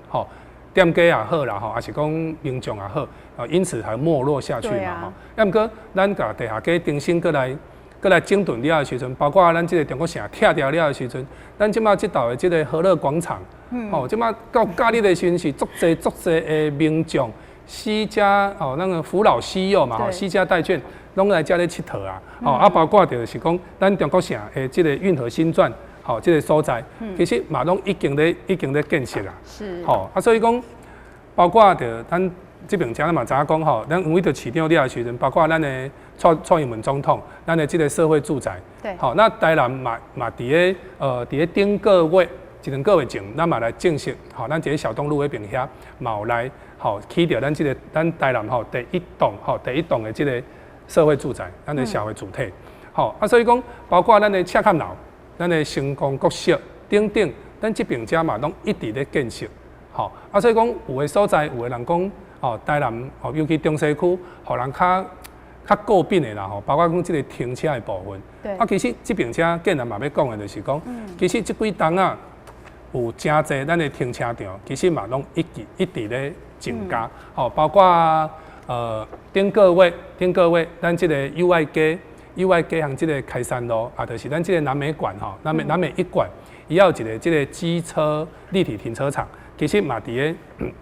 吼店家也好啦，吼，抑是講民眾也好，因此才沒落下去嘛，吼。啊，毋過咱共地下街重新閣來。閣來整頓了的時陣，包括咱這个中國城拆掉了的時陣，咱這馬這晝的這个和樂廣場，吼，這馬到假日的時陣是足濟足濟的民眾，攜家哦，那个扶老攜幼嘛，吼，攜家帶眷，攏來遮咧𨑨迌啊，吼，啊，包括就是講咱中國城的這个運河新傳，吼，這个所在，其實嘛攏已經咧建設啦，吼，啊，所以講，包括著咱這邊遮咱嘛知影講吼，咱黃偉哲市長了的時陣，包括咱的蔡英文總統，咱的這个社會住宅，吼，那台南嘛佇咧頂個月，一兩個月前，咱嘛來正式，吼，咱佇咧小東路彼邊遐，嘛有來，吼，起著咱這个咱台南吼第一棟，吼第一棟的這个社會住宅，咱的社會主體，吼，啊，所以講，包括咱的赤崁樓，咱的成功國小等等，咱這邊遮嘛攏一直咧建設，吼，啊，所以講有的所在，有的人講，哦，台南哦，尤其中西區，予人較較詬病的啦吼，包括講這个停車的部分。啊，其實這邊遮建南嘛欲講的，就是講，其實這幾冬啊，有誠濟咱的停車場，其實嘛攏一直一直咧增加，吼，包括頂個月頂個月，咱這个友愛街友愛街和這个開山路，啊，就是咱這个南美館吼，南美一館，伊有一个這个機車立體停車場，其實嘛佇咧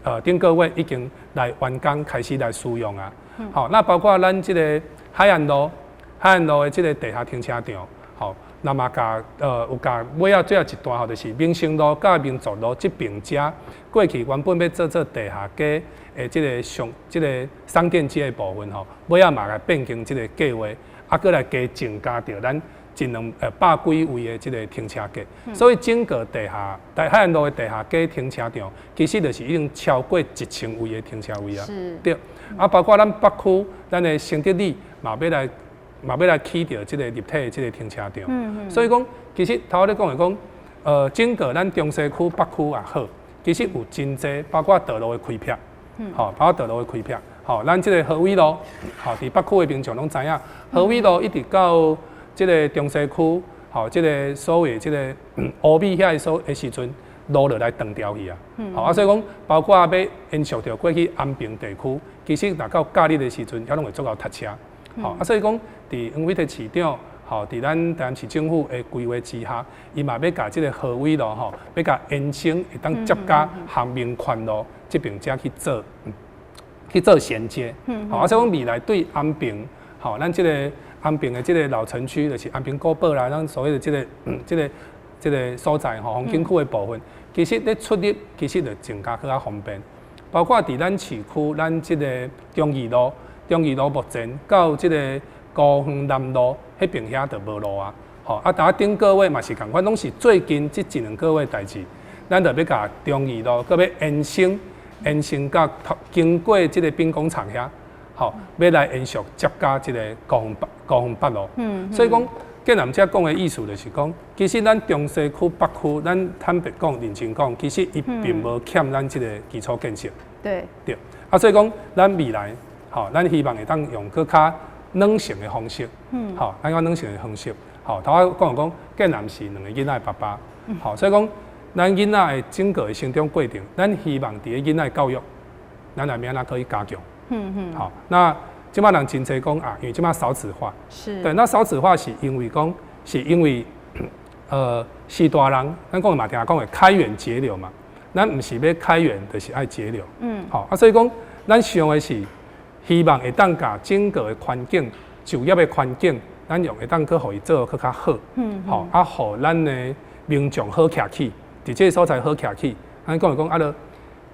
頂個月已經來完工開始來使用啊。吼，那包括咱這个海岸路，海岸路的這个地下停車場，吼，那麼共有共尾仔最後一段吼，就是民生路佮民族路這邊遮，過去原本欲做做地下街的這个上這个商店街的部分吼，尾仔嘛來變更這个計劃，啊，閣來加增加著咱一兩百幾位的這个停車格，所以整個地下海岸路的地下街停車場，其實就是已經超過1000位的停車位啊。對。啊，包括咱北區，咱的成德里嘛欲來起著這个立體的這个停車場。所以講，其實頭仔咧講的講，整個咱中西區、北區也好，其實有真濟，包括道路的開闢，吼，包括道路的開闢，吼，咱這个和偉路，吼，佇北區的民眾攏知影，和偉路一直到這个中西區，吼，這个所謂這个烏米遐的所的時陣，路就來斷掉去啊。吼，啊，所以講，包括欲延續著過去安平地區，其實若到假日的時陣，遐攏會足夠塞車。吼，啊，所以講，佇黃偉哲市長，吼，佇咱台南市政府的規劃之下，伊嘛欲共這个和偉路吼，欲共延伸，會當接佮杭民寬路這邊遮去做銜接。吼，啊，所以講未來對安平，吼，咱這个安平的這个老城區，就是安平古堡啦，咱所謂的這個所在吼，風景區的部分，其實咧出入其實就增加閣較方便。包括佇咱市區，咱這个中義路、中義路目前到這个高雄南路彼邊遐就無路啊。吼，啊，拄頂個月嘛是仝款，攏是最近這一兩個月代誌，咱就欲共忠義路，閣欲延伸延伸到經過這個兵工廠遐，吼，欲來延續接佮這個高雄北路。所以講，建南遮講的意思就是講，其實咱中西區、北區，咱坦白講、認真講，其實伊並無欠咱這個基礎建設。對。啊，所以講，咱未來，吼，咱希望會當用閣較軟性的方式，吼，咱講軟性的方式，吼，頭仔講講，建南是兩個囡仔的爸爸，吼，所以講，咱囡仔的整個的成長過程，咱希望佇咧囡仔的教育，咱內面哪可以加強。好，那這擺人真濟講啊，因為這擺少子化，對，那少子化是因為講，是因為，序大人，咱講嘛定講的開源節流嘛，咱毋是欲開源，就是愛節流。好，啊，所以講，咱想的是希望會當共整個的環境、就業的環境，咱用會當閣予伊做閣較好。好，啊，予咱的民眾好徛起，佇這個所在好徛起，咱講就講啊，著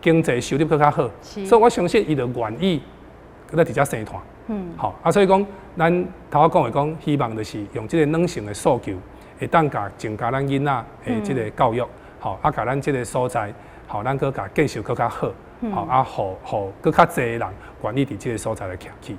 經濟收入閣較好，所以我相信伊就願意閣佇遮生湠。好，啊，所以講，咱頭仔講的講，希望就是用這個軟性的訴求，會當共增加咱囡仔的這個教育，好，啊，共咱這個所在，好，咱閣共建設閣較好，好，啊，予閣較濟人願意佇這個所在來徛起。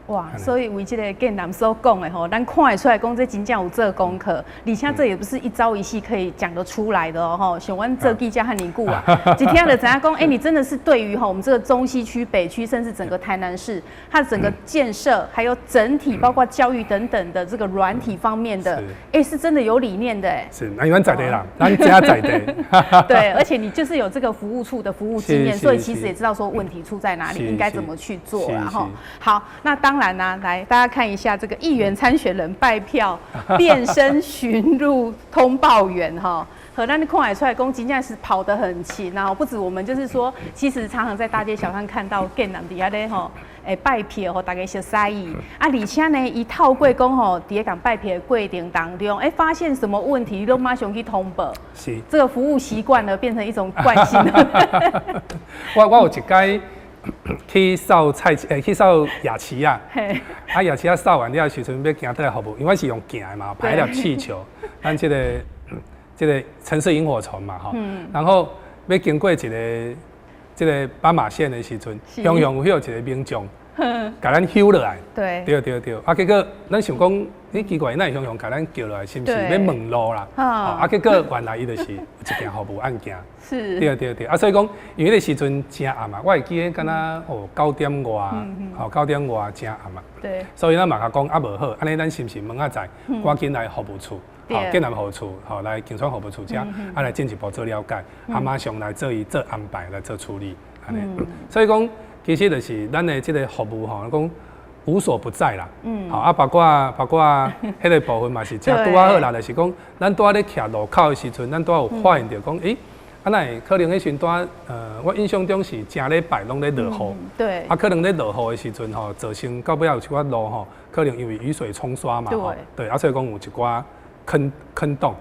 哇，所以為這个建南所講的吼，咱看會出來講這真正有做功課，而且這也不是一朝一夕可以講得出來的哦，吼。像阮做記者遐爾久啊，一聽就知影講，欸，你真的是對於吼我們這個中西區、北區，甚至整個台南市，它整個建設，還有整體包括教育等等的這個軟體方面的，欸，是真的有理念的。是，那因為在地人，咱遮在地。對，而且你就是有這個服務處的服務經驗，所以其實也知道說問題出在哪裡，應該怎麼去做啦，吼。好，那當然啦，來大家看一下這個議員參選人拜票變身巡路通報員哈，和咱看會出來講真正是跑得很勤，然後不止我們，就是說，其實常常在大街小巷看到建南佇遐咧吼，欸拜票予大家熟似伊，啊，而且呢，伊透過講吼，佇咧共拜票的過程當中，欸，發現什麼問題，攏馬上去通報，這個服務習慣呢，變成一種慣性。我有一擺去掃菜，欸，去掃夜市啊，啊夜市仔掃完了時陣，欲行倒來服務，因為我是用行的嘛，排粒氣球，咱這個城市螢火蟲嘛，吼，然後欲經過一個這個斑馬線的時陣，雄雄有一個民眾，共咱呼落來，對對對，啊結果咱想講，欸奇怪，哪會雄雄共咱叫落來，是毋是欲問路啦？啊結果原來伊就是有一件服務案件。對對對，啊所以講，因為彼個時陣誠暗嘛，我會記得敢若哦9點外，吼9點外誠暗嘛。所以咱嘛共講啊無好，按呢咱是毋是明仔載趕緊來服務處，吼建南服務處，吼來競選服務處遮，啊來進一步做了解，啊馬上來做伊做安排來做處理，按呢。所以講，其實就是咱的這個服務吼，講無所不在啦。好啊，包括彼個部分嘛是誠拄仔好啦，就是講，咱拄仔咧徛路口的時陣，咱拄仔有發現著講，欸，啊，哪會可能彼時陣拄仔，我印象中是誠禮拜攏咧落雨。啊，可能咧落雨的時陣吼，造成到尾仔有一寡路吼，可能因為雨水沖刷嘛，吼，對，啊，所以講有一寡坑洞。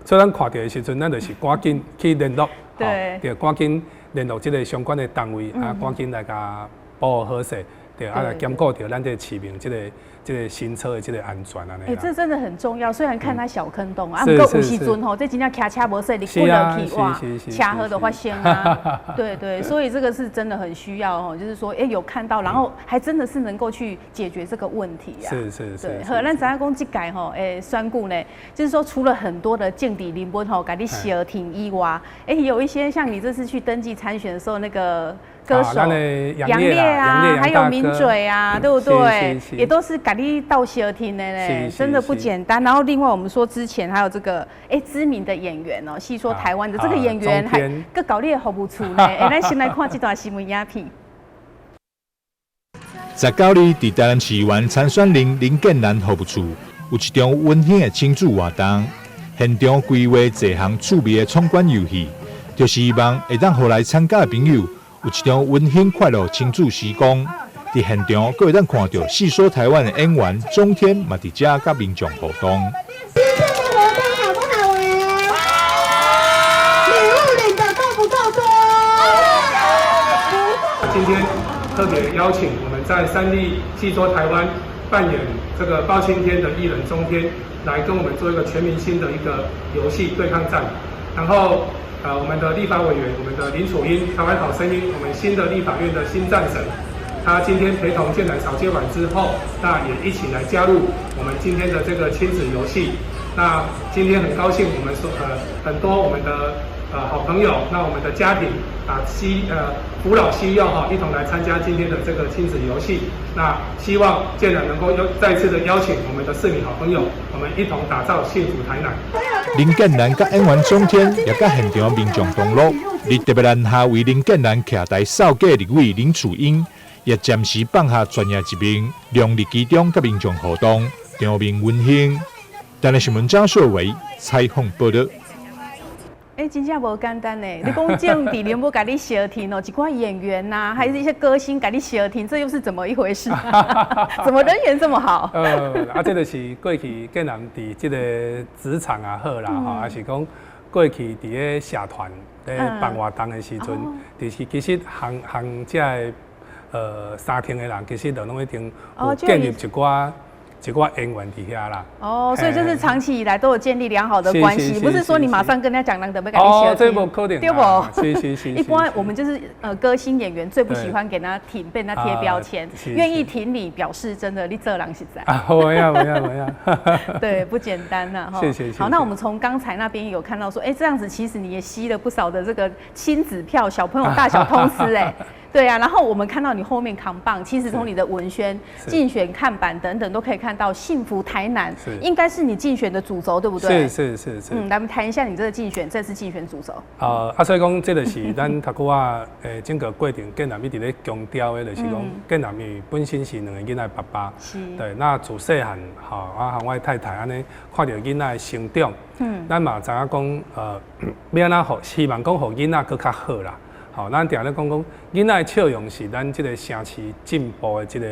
所以咱看著的時陣，咱就是趕緊去聯絡，對，趕緊聯絡這個相關的單位，啊，趕緊來共保護好勢，對，啊，來兼顧著咱這個市民這個行車的這個安全按呢。欸，這真的很重要。雖然看它小坑洞啊，毋過有時陣吼，這真正騎車無小心滾落去，哇，車禍都發生啊。對對，所以這個是真的很需要哦，就是說，欸，有看到，然後還真的是能夠去解決這個問題啊。對，好，咱知影講這屆吼，欸，選舉呢，就是說除了很多的政治人物吼，共你相挺以外，欸，有一些像你這次去登記參選的時候，那個歌手楊烈啊，還有名嘴啊，對不對？也都是共你鬥相挺的咧，真的不簡單。然後另外我們說之前還有這個哎知名的演員哦，戲說台灣的這個演員還閣到你的服務處呢。哎，咱先來看這段新聞影片。19日，佇台南市議員參選人林建南服務處有一場溫馨的親子活動，現場規劃濟項趣味的闖關遊戲，就是希望會當予來參加的朋友有一場溫馨快樂親子時光。佇現場，閣會當看著戲說台灣的演員鍾天嘛佇遮佮民眾互動。今天的活動好不好玩？禮物領得夠不夠多？今天特別邀請我們在三立戲說台灣扮扮演這個包青天的藝人中天，來跟我們做一個全明星的一個遊戲對抗戰。然後，我們的立法委員，我們的林楚茵，台灣好聲音，我們新的立法院的新戰神，他今天陪同建南掃街完之後，那也一起來加入我們今天的這個親子遊戲。那今天很高興，我們說很多我們的好朋友，那我們的家庭啊扶老攜幼哈，一同來參加今天的這個親子遊戲。那希望建南能夠再次的邀請我們的市民好朋友，我們一同打造幸福台南。林建南佮演員中天也佮現場民眾同樂，佇特別欄下為林建南徛台掃街立委林楚茵，也暫時放下專業一面，融入其中佮民眾互動，場面溫馨。台南新聞張碩偉採訪報導。欸，真正無簡單呢。你講政治人物共你相挺哦，一寡演員吶，還是一些歌星共你相挺，這又是怎麼一回事？怎麼人緣這麼好？啊，這就是過去建南佇這個職場也好啦，吼，還是講過去佇咧社團咧辦活動的時陣，就是其實行行這个相挺的人，其實就攏一定有建立一寡緣分佇遐啦。哦，所以就是長期以來都有建立良好的關係，不是說你馬上跟人家講，人就欲共你相挺。這無可能，對無？是是是。一般我們就是歌星演員最不喜歡給他挺，被他貼標籤，願意挺你，表示真的你做人實在。啊，無影無影無影。對，不簡單吶，哈。謝謝。好，那我們從剛才那邊有看到說，哎，這樣子其實你也吸了不少的這個親子票，小朋友大小通吃，哎。對啊，然後我們看到你後面扛棒，其實從你的文宣、競選看板等等都可以看到幸福台南，應該是你競選的主軸，對不對？是是是是。嗯，來我們談一下你這個競選，這次競選主軸。啊，所以講這就是咱頭拄仔整個過程，建南一直咧強調的，就是講建南伊本身是兩個囡仔爸爸，對，那自細漢吼，我和我太太按呢看著囡仔的成長，咱嘛知影講，欲按怎予希望講予囡仔閣較好啦。吼，咱定咧講講，囡仔的笑容是咱這個城市進步的這個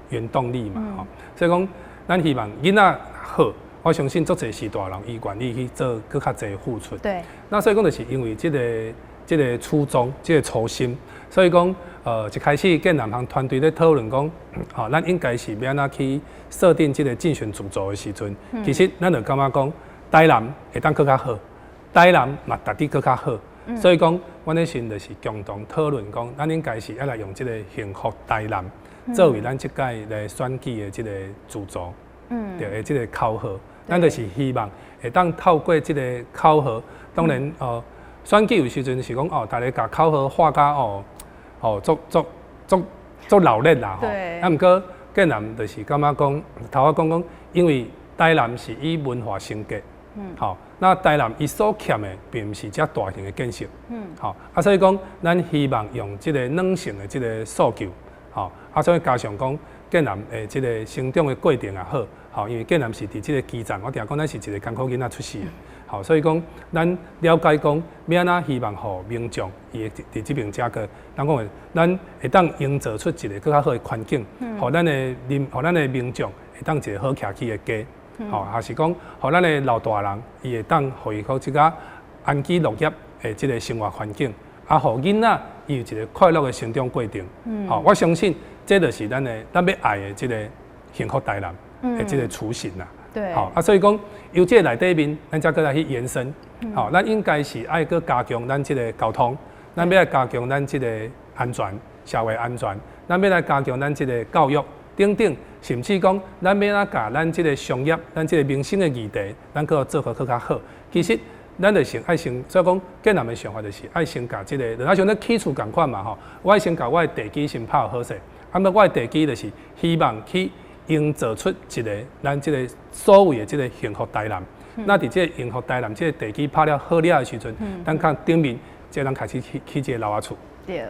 原動力嘛，吼，所以講，咱希望囡仔好，我相信足濟序大人伊願意去做閣較濟付出。那所以講，就是因為這個初衷，這個初心，所以講，一開始建南方團隊咧討論講，吼，咱應該是欲按怎去設定這個競選主軸的時陣，其實咱就感覺講，台南會當閣較好，台南嘛值得閣較好。所以講，阮彼時就是共同討論講，咱應該是愛來用這個幸福台南作為咱這屆來選舉的這個主軸，對的這個口號，咱就是希望會當透過這個口號，當然哦，選舉有時陣是講哦，大家共口號喊甲哦，哦，足足足足鬧熱啦吼。啊，毋過建南就是感覺講，頭仔講講，因為台南是以文化成家，吼，那台南伊所欠的，並毋是遮大型的建設，吼，啊，所以講，咱希望用這個軟性的這個訴求，吼，啊，所以加上講，建南的這個成長的過程也好，吼，因為建南是佇這個基層，我定講咱是一個艱苦囡仔出世的，吼，所以講，咱了解講，欲按怎希望予民眾伊會佇這爿遮個，咱講的，咱會當營造出一個閣較好的環境，予咱的民眾會當一個好徛起的家。吼，還是講，予咱的老大人，伊會當予伊講這個安居樂業的這個生活環境，啊，予囡仔伊有一個快樂的成長過程。吼，我相信這就是咱欲愛的這個幸福台南的這個雛形啦。吼，啊，所以講由這個內底面，咱才閣來去延伸。吼，咱應該是愛閣加強咱這個交通，咱欲來加強咱這個安全，社會安全，咱欲來加強咱這個教育等等。甚至講，咱欲按怎共咱這個商業、咱這個民生的議題，咱閣做予閣較好。其實，咱就是愛先，所以講，建南的想法就是愛先共這個，就親像咧起厝仝款嘛吼。我愛先共我的地基先拍好勢，啊，麼我的地基就是希望去營造出一個咱這個所謂的這個幸福台南。那佇這個幸福台南這個地基拍了好了的時陣，咱看頂面，才通開始起起這個樓仔厝。對。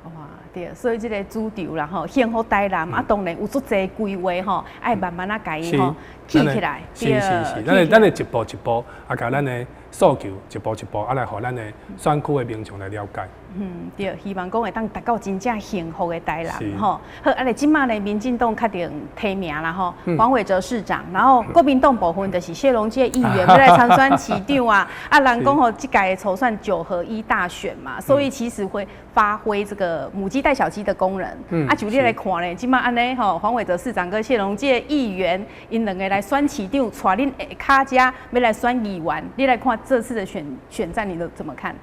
哇，對，所以這個主軸啦吼，幸福台南啊，當然有足濟規劃吼，愛慢慢仔共伊吼起起來。是是是，咱會一步一步啊，共咱的訴求一步一步啊，來予咱的選區的民眾來了解。嗯，對，希望講會當達到真正幸福的台南吼。好，啊，咧這馬呢，民進黨確定提名啦吼，黃偉哲市長，然後國民黨部分就是謝龍介議員欲來參選市長啊。啊，人講吼，這屆籌算九合一大選嘛，所以其實會發揮這個母雞帶小雞的功能。啊，就你來看咧，這馬按呢吼，黃偉哲市長佮謝龍介議員，𪜶兩个來選市長，帶恁下跤遮欲來選議員，你來看這次的選戰，你都怎麼看？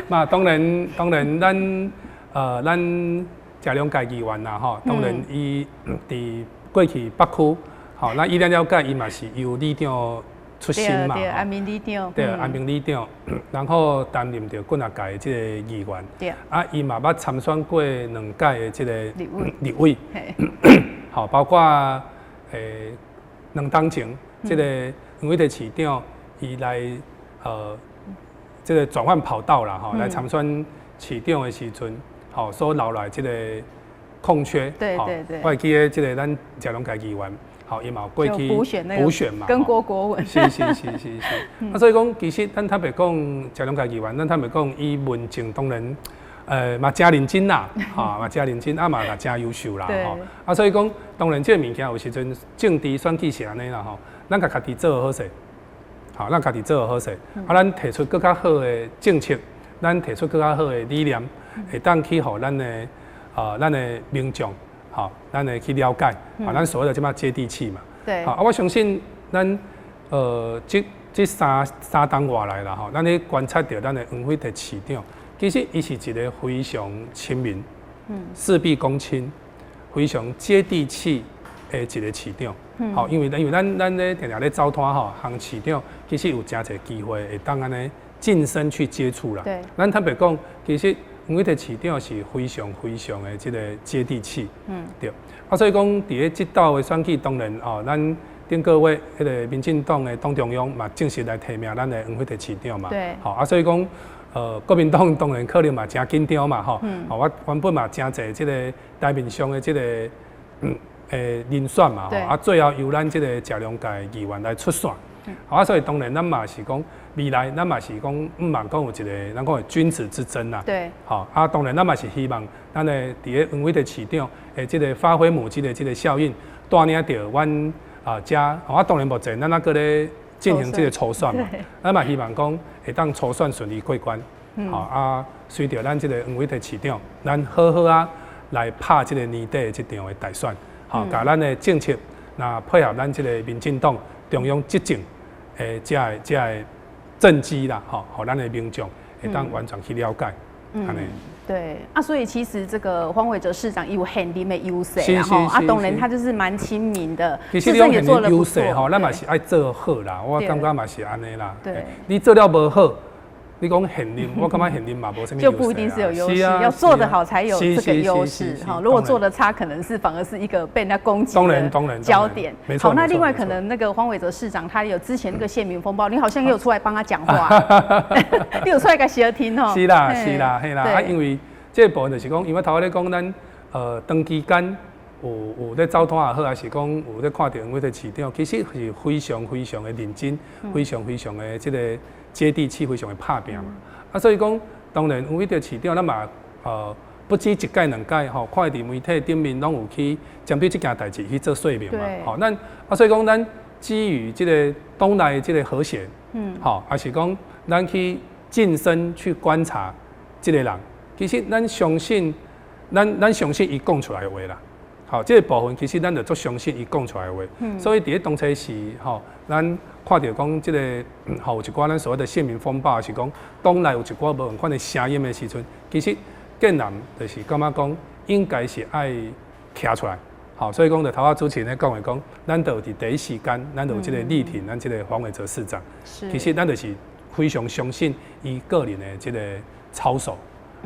嘛，當然，當然，咱謝龍介議員啦，吼，當然伊佇過去北區，吼，咱以咱了解，伊嘛是由里長出身嘛，對，安民里長，對，安民里長，然後擔任著幾若屆的這个議員，啊，伊嘛捌參選過兩屆的這个立委，吼，包括2冬前，這个黃偉哲市長伊來這个轉換跑道啦，吼，來參選市長的時陣，吼，所留來這个空缺，我會記得這个咱謝龍介議員，吼，伊嘛有過去補選補選嘛，跟郭國文，是是是是是。啊，所以講，其實咱坦白講，謝龍介議員，咱坦白講，伊文靜當然，嘛誠認真啦，吼，嘛誠認真，啊嘛嘛誠優秀啦，吼。啊，所以講，當然這个物件有時陣政治選舉是按呢啦，吼，咱共家己做好勢。好，咱家己做好勢，啊，咱提出閣較好的政策，咱提出閣較好的理念，會當去予咱的民眾，吼，咱會去了解，啊，咱所謂的這馬接地氣嘛。好，啊，我相信咱這三冬外來啦，吼，咱咧觀察著咱的黃偉哲市長，其實伊是一个非常親民、事必躬親、非常接地氣的一个市長。吼，因為咱咧定定咧走攤吼，和市長其實有誠濟機會會當按呢近身去接觸啦。咱坦白講，其實黃偉哲市長是非常非常的這个接地氣。對。啊，所以講佇咧這鬥的選舉，當然哦，咱頂個月彼个民進黨的黨中央嘛正式來提名咱的黃偉哲市長嘛。吼，啊，所以講，國民黨當然可能嘛誠緊張嘛，吼。吼，我原本嘛誠濟這个台面上的這个人選嘛，吼，啊，最後由咱這个謝龍介議員來出線。啊，所以當然咱嘛是講未來，咱嘛是講毋茫講有一个咱講的君子之爭啦。吼，啊，當然咱嘛是希望咱的佇咧黃偉哲市長的這个發揮母雞的這个效應，帶領著阮啊遮，啊，當然目前咱猶閣咧進行這个初選嘛，咱嘛希望講會當初選順利過關。吼，啊，隨著咱這个黃偉哲市長，咱好好啊來拍這个年底的這場的大選。吼，共咱的政策，若配合咱這个民進黨中央執政的這个政績啦，吼，予咱的民眾會當完全去了解。按呢。對啊，所以其實這個黃偉哲市長有現任的優勢，吼啊，當然他就是蠻親民的，其實你講現任優勢吼，咱嘛是愛做好啦，我感覺嘛是按呢啦。你做了無好，你講現任，我感覺現任嘛無啥物就不一定是有優勢，要做得好才有這個優勢哈。如果做得差，可能是反而是一個被人家攻擊的焦點。好，那另外可能那個黃偉哲市長，他有之前那個縣民風暴，你好像也有出來幫他講話，你有出來共相挺哦。是啦，是啦，嘿啦，啊，因為這個部分就是講，因為頭仔咧講咱長期間有咧走攤也好，還是講有咧看著黃偉哲市長，其實是非常非常的認真，非常非常的這個接地氣，非常的拍拚嘛。啊，所以講，當然黃偉哲市長，咱嘛不止一屆兩屆吼，看佇媒體頂面攏有去針對這件代誌去做說明嘛。吼，咱啊，所以講，咱基於這个黨內這个和諧，吼，還是講咱去近身去觀察這个人，其實咱相信，咱相信伊講出來的話啦。吼，這个部分其實咱就足相信伊講出來的話。所以佇咧當初時，吼，咱看著講這个吼，有一寡咱所謂的縣民風暴，是講黨內有一寡無仝款的聲音的時陣，其實建南就是感覺講應該是愛徛出來。吼，所以講就頭仔主持人咧講的講，咱就佇第一時間，咱就有這个力挺咱這个黃偉哲市長。其實咱就是非常相信伊個人的這个操守，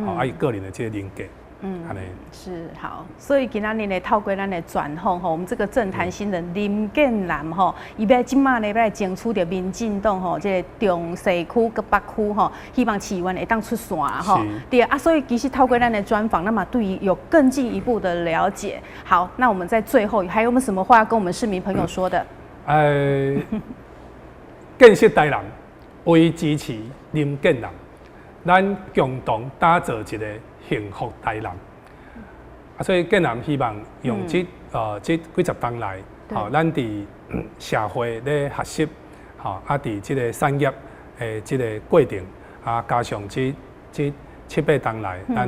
吼，啊伊個人的這个人格。按呢。是好，所以今仔日呢，透過咱的專訪吼，我們這個政壇新人林建南吼，伊欲這馬呢欲來爭取著民進黨吼，這個中西區佮北區吼，希望市議員會當出線吼。對啊，所以其實透過咱的專訪，那麼對於有更進一步的了解。好，那我們在最後還有沒有什麼話要跟我們市民朋友說的？建設台南，為支持林建南，咱共同打造一个幸福台南。啊，所以建南希望用這幾十冬來，吼，咱佇社會咧學習，吼，啊，佇這個產業的這個過程，啊，加上這七八冬來，咱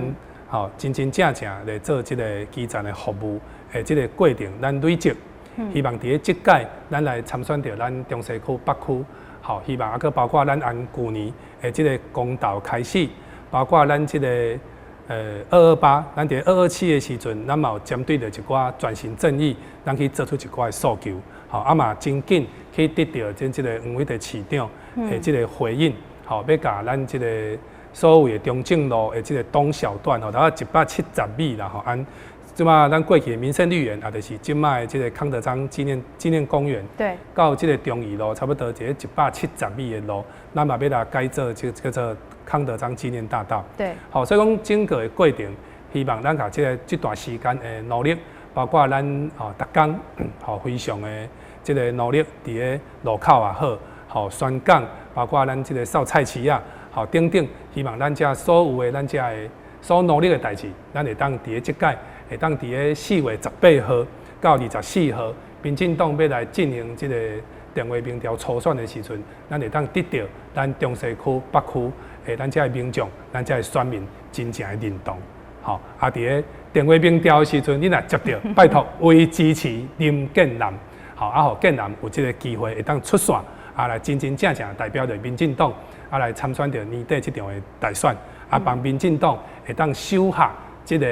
吼真真正正來做這個基層的服務的這個過程，咱累積，希望佇咧這屆咱來參選著咱中西區北區，吼，希望啊，閣包括咱按舊年的這個公投開始，包括咱這個228，咱佇227的時陣，咱嘛有針對著一寡轉型正義，咱去做出一寡的訴求，吼，啊嘛真緊去得著這個黃偉哲市長的這個回應，吼，欲共咱這個所謂的中正路的這個東小段，吼，大概170米啦，吼，按這馬咱過去的民生綠園，也就是這馬的這個康德章紀念公園，到這個忠義路，差不多一個170米的路，咱嘛欲來改做這叫做康德章紀念大道。好，所以講整個的過程，希望咱共這個這段時間的努力，包括咱吼逐工吼非常的這個努力，佇咧路口也好，吼宣講，包括咱這個掃菜市仔，吼等等，希望咱遮所有的咱遮的所努力的代誌，咱會當佇咧這屆，會當佇咧4月18號到24號，民進黨欲來進行這個電話民調初選的時陣，咱會當得著咱中西區北區的咱遮的民眾、咱遮的選民真正的認同。吼，啊，佇咧電話民調的時陣，你若接著，拜託為支持林建南，吼，啊，予建南有這個機會會當出線，啊，來真真正正代表著民進黨，啊，來參選著年底這場的大選，啊，幫民進黨會當守下這個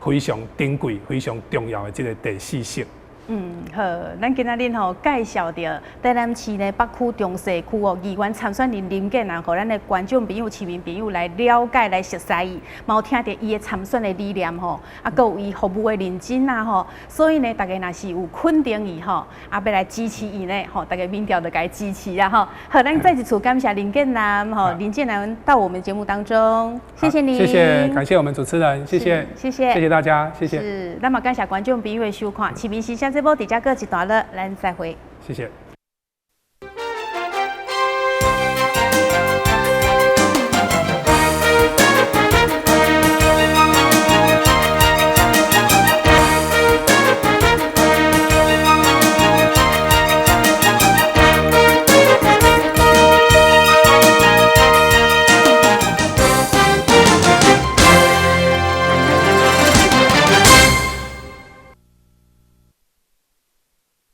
非常珍貴、非常重要的這個第四席。嗯，好，咱今仔日吼介紹著台南市呢北區中西區哦，議員參選人林建南，予咱的觀眾朋友、市民朋友來了解、來熟悉伊，嘛有聽著伊的參選的理念吼，啊，閣有伊服務的認真啊吼，所以呢，大家若是有肯定伊吼，啊，欲來支持伊呢，吼，大家民調就共伊支持啦吼。好，咱再一次感謝林建南吼，林建南到我們節目當中，謝謝你，謝謝，感謝我們主持人，謝謝，謝謝，謝謝大家，謝謝。是，那麼感謝觀眾朋友的收看，市民時聲節目佇遮告一段落，咱再會。謝謝。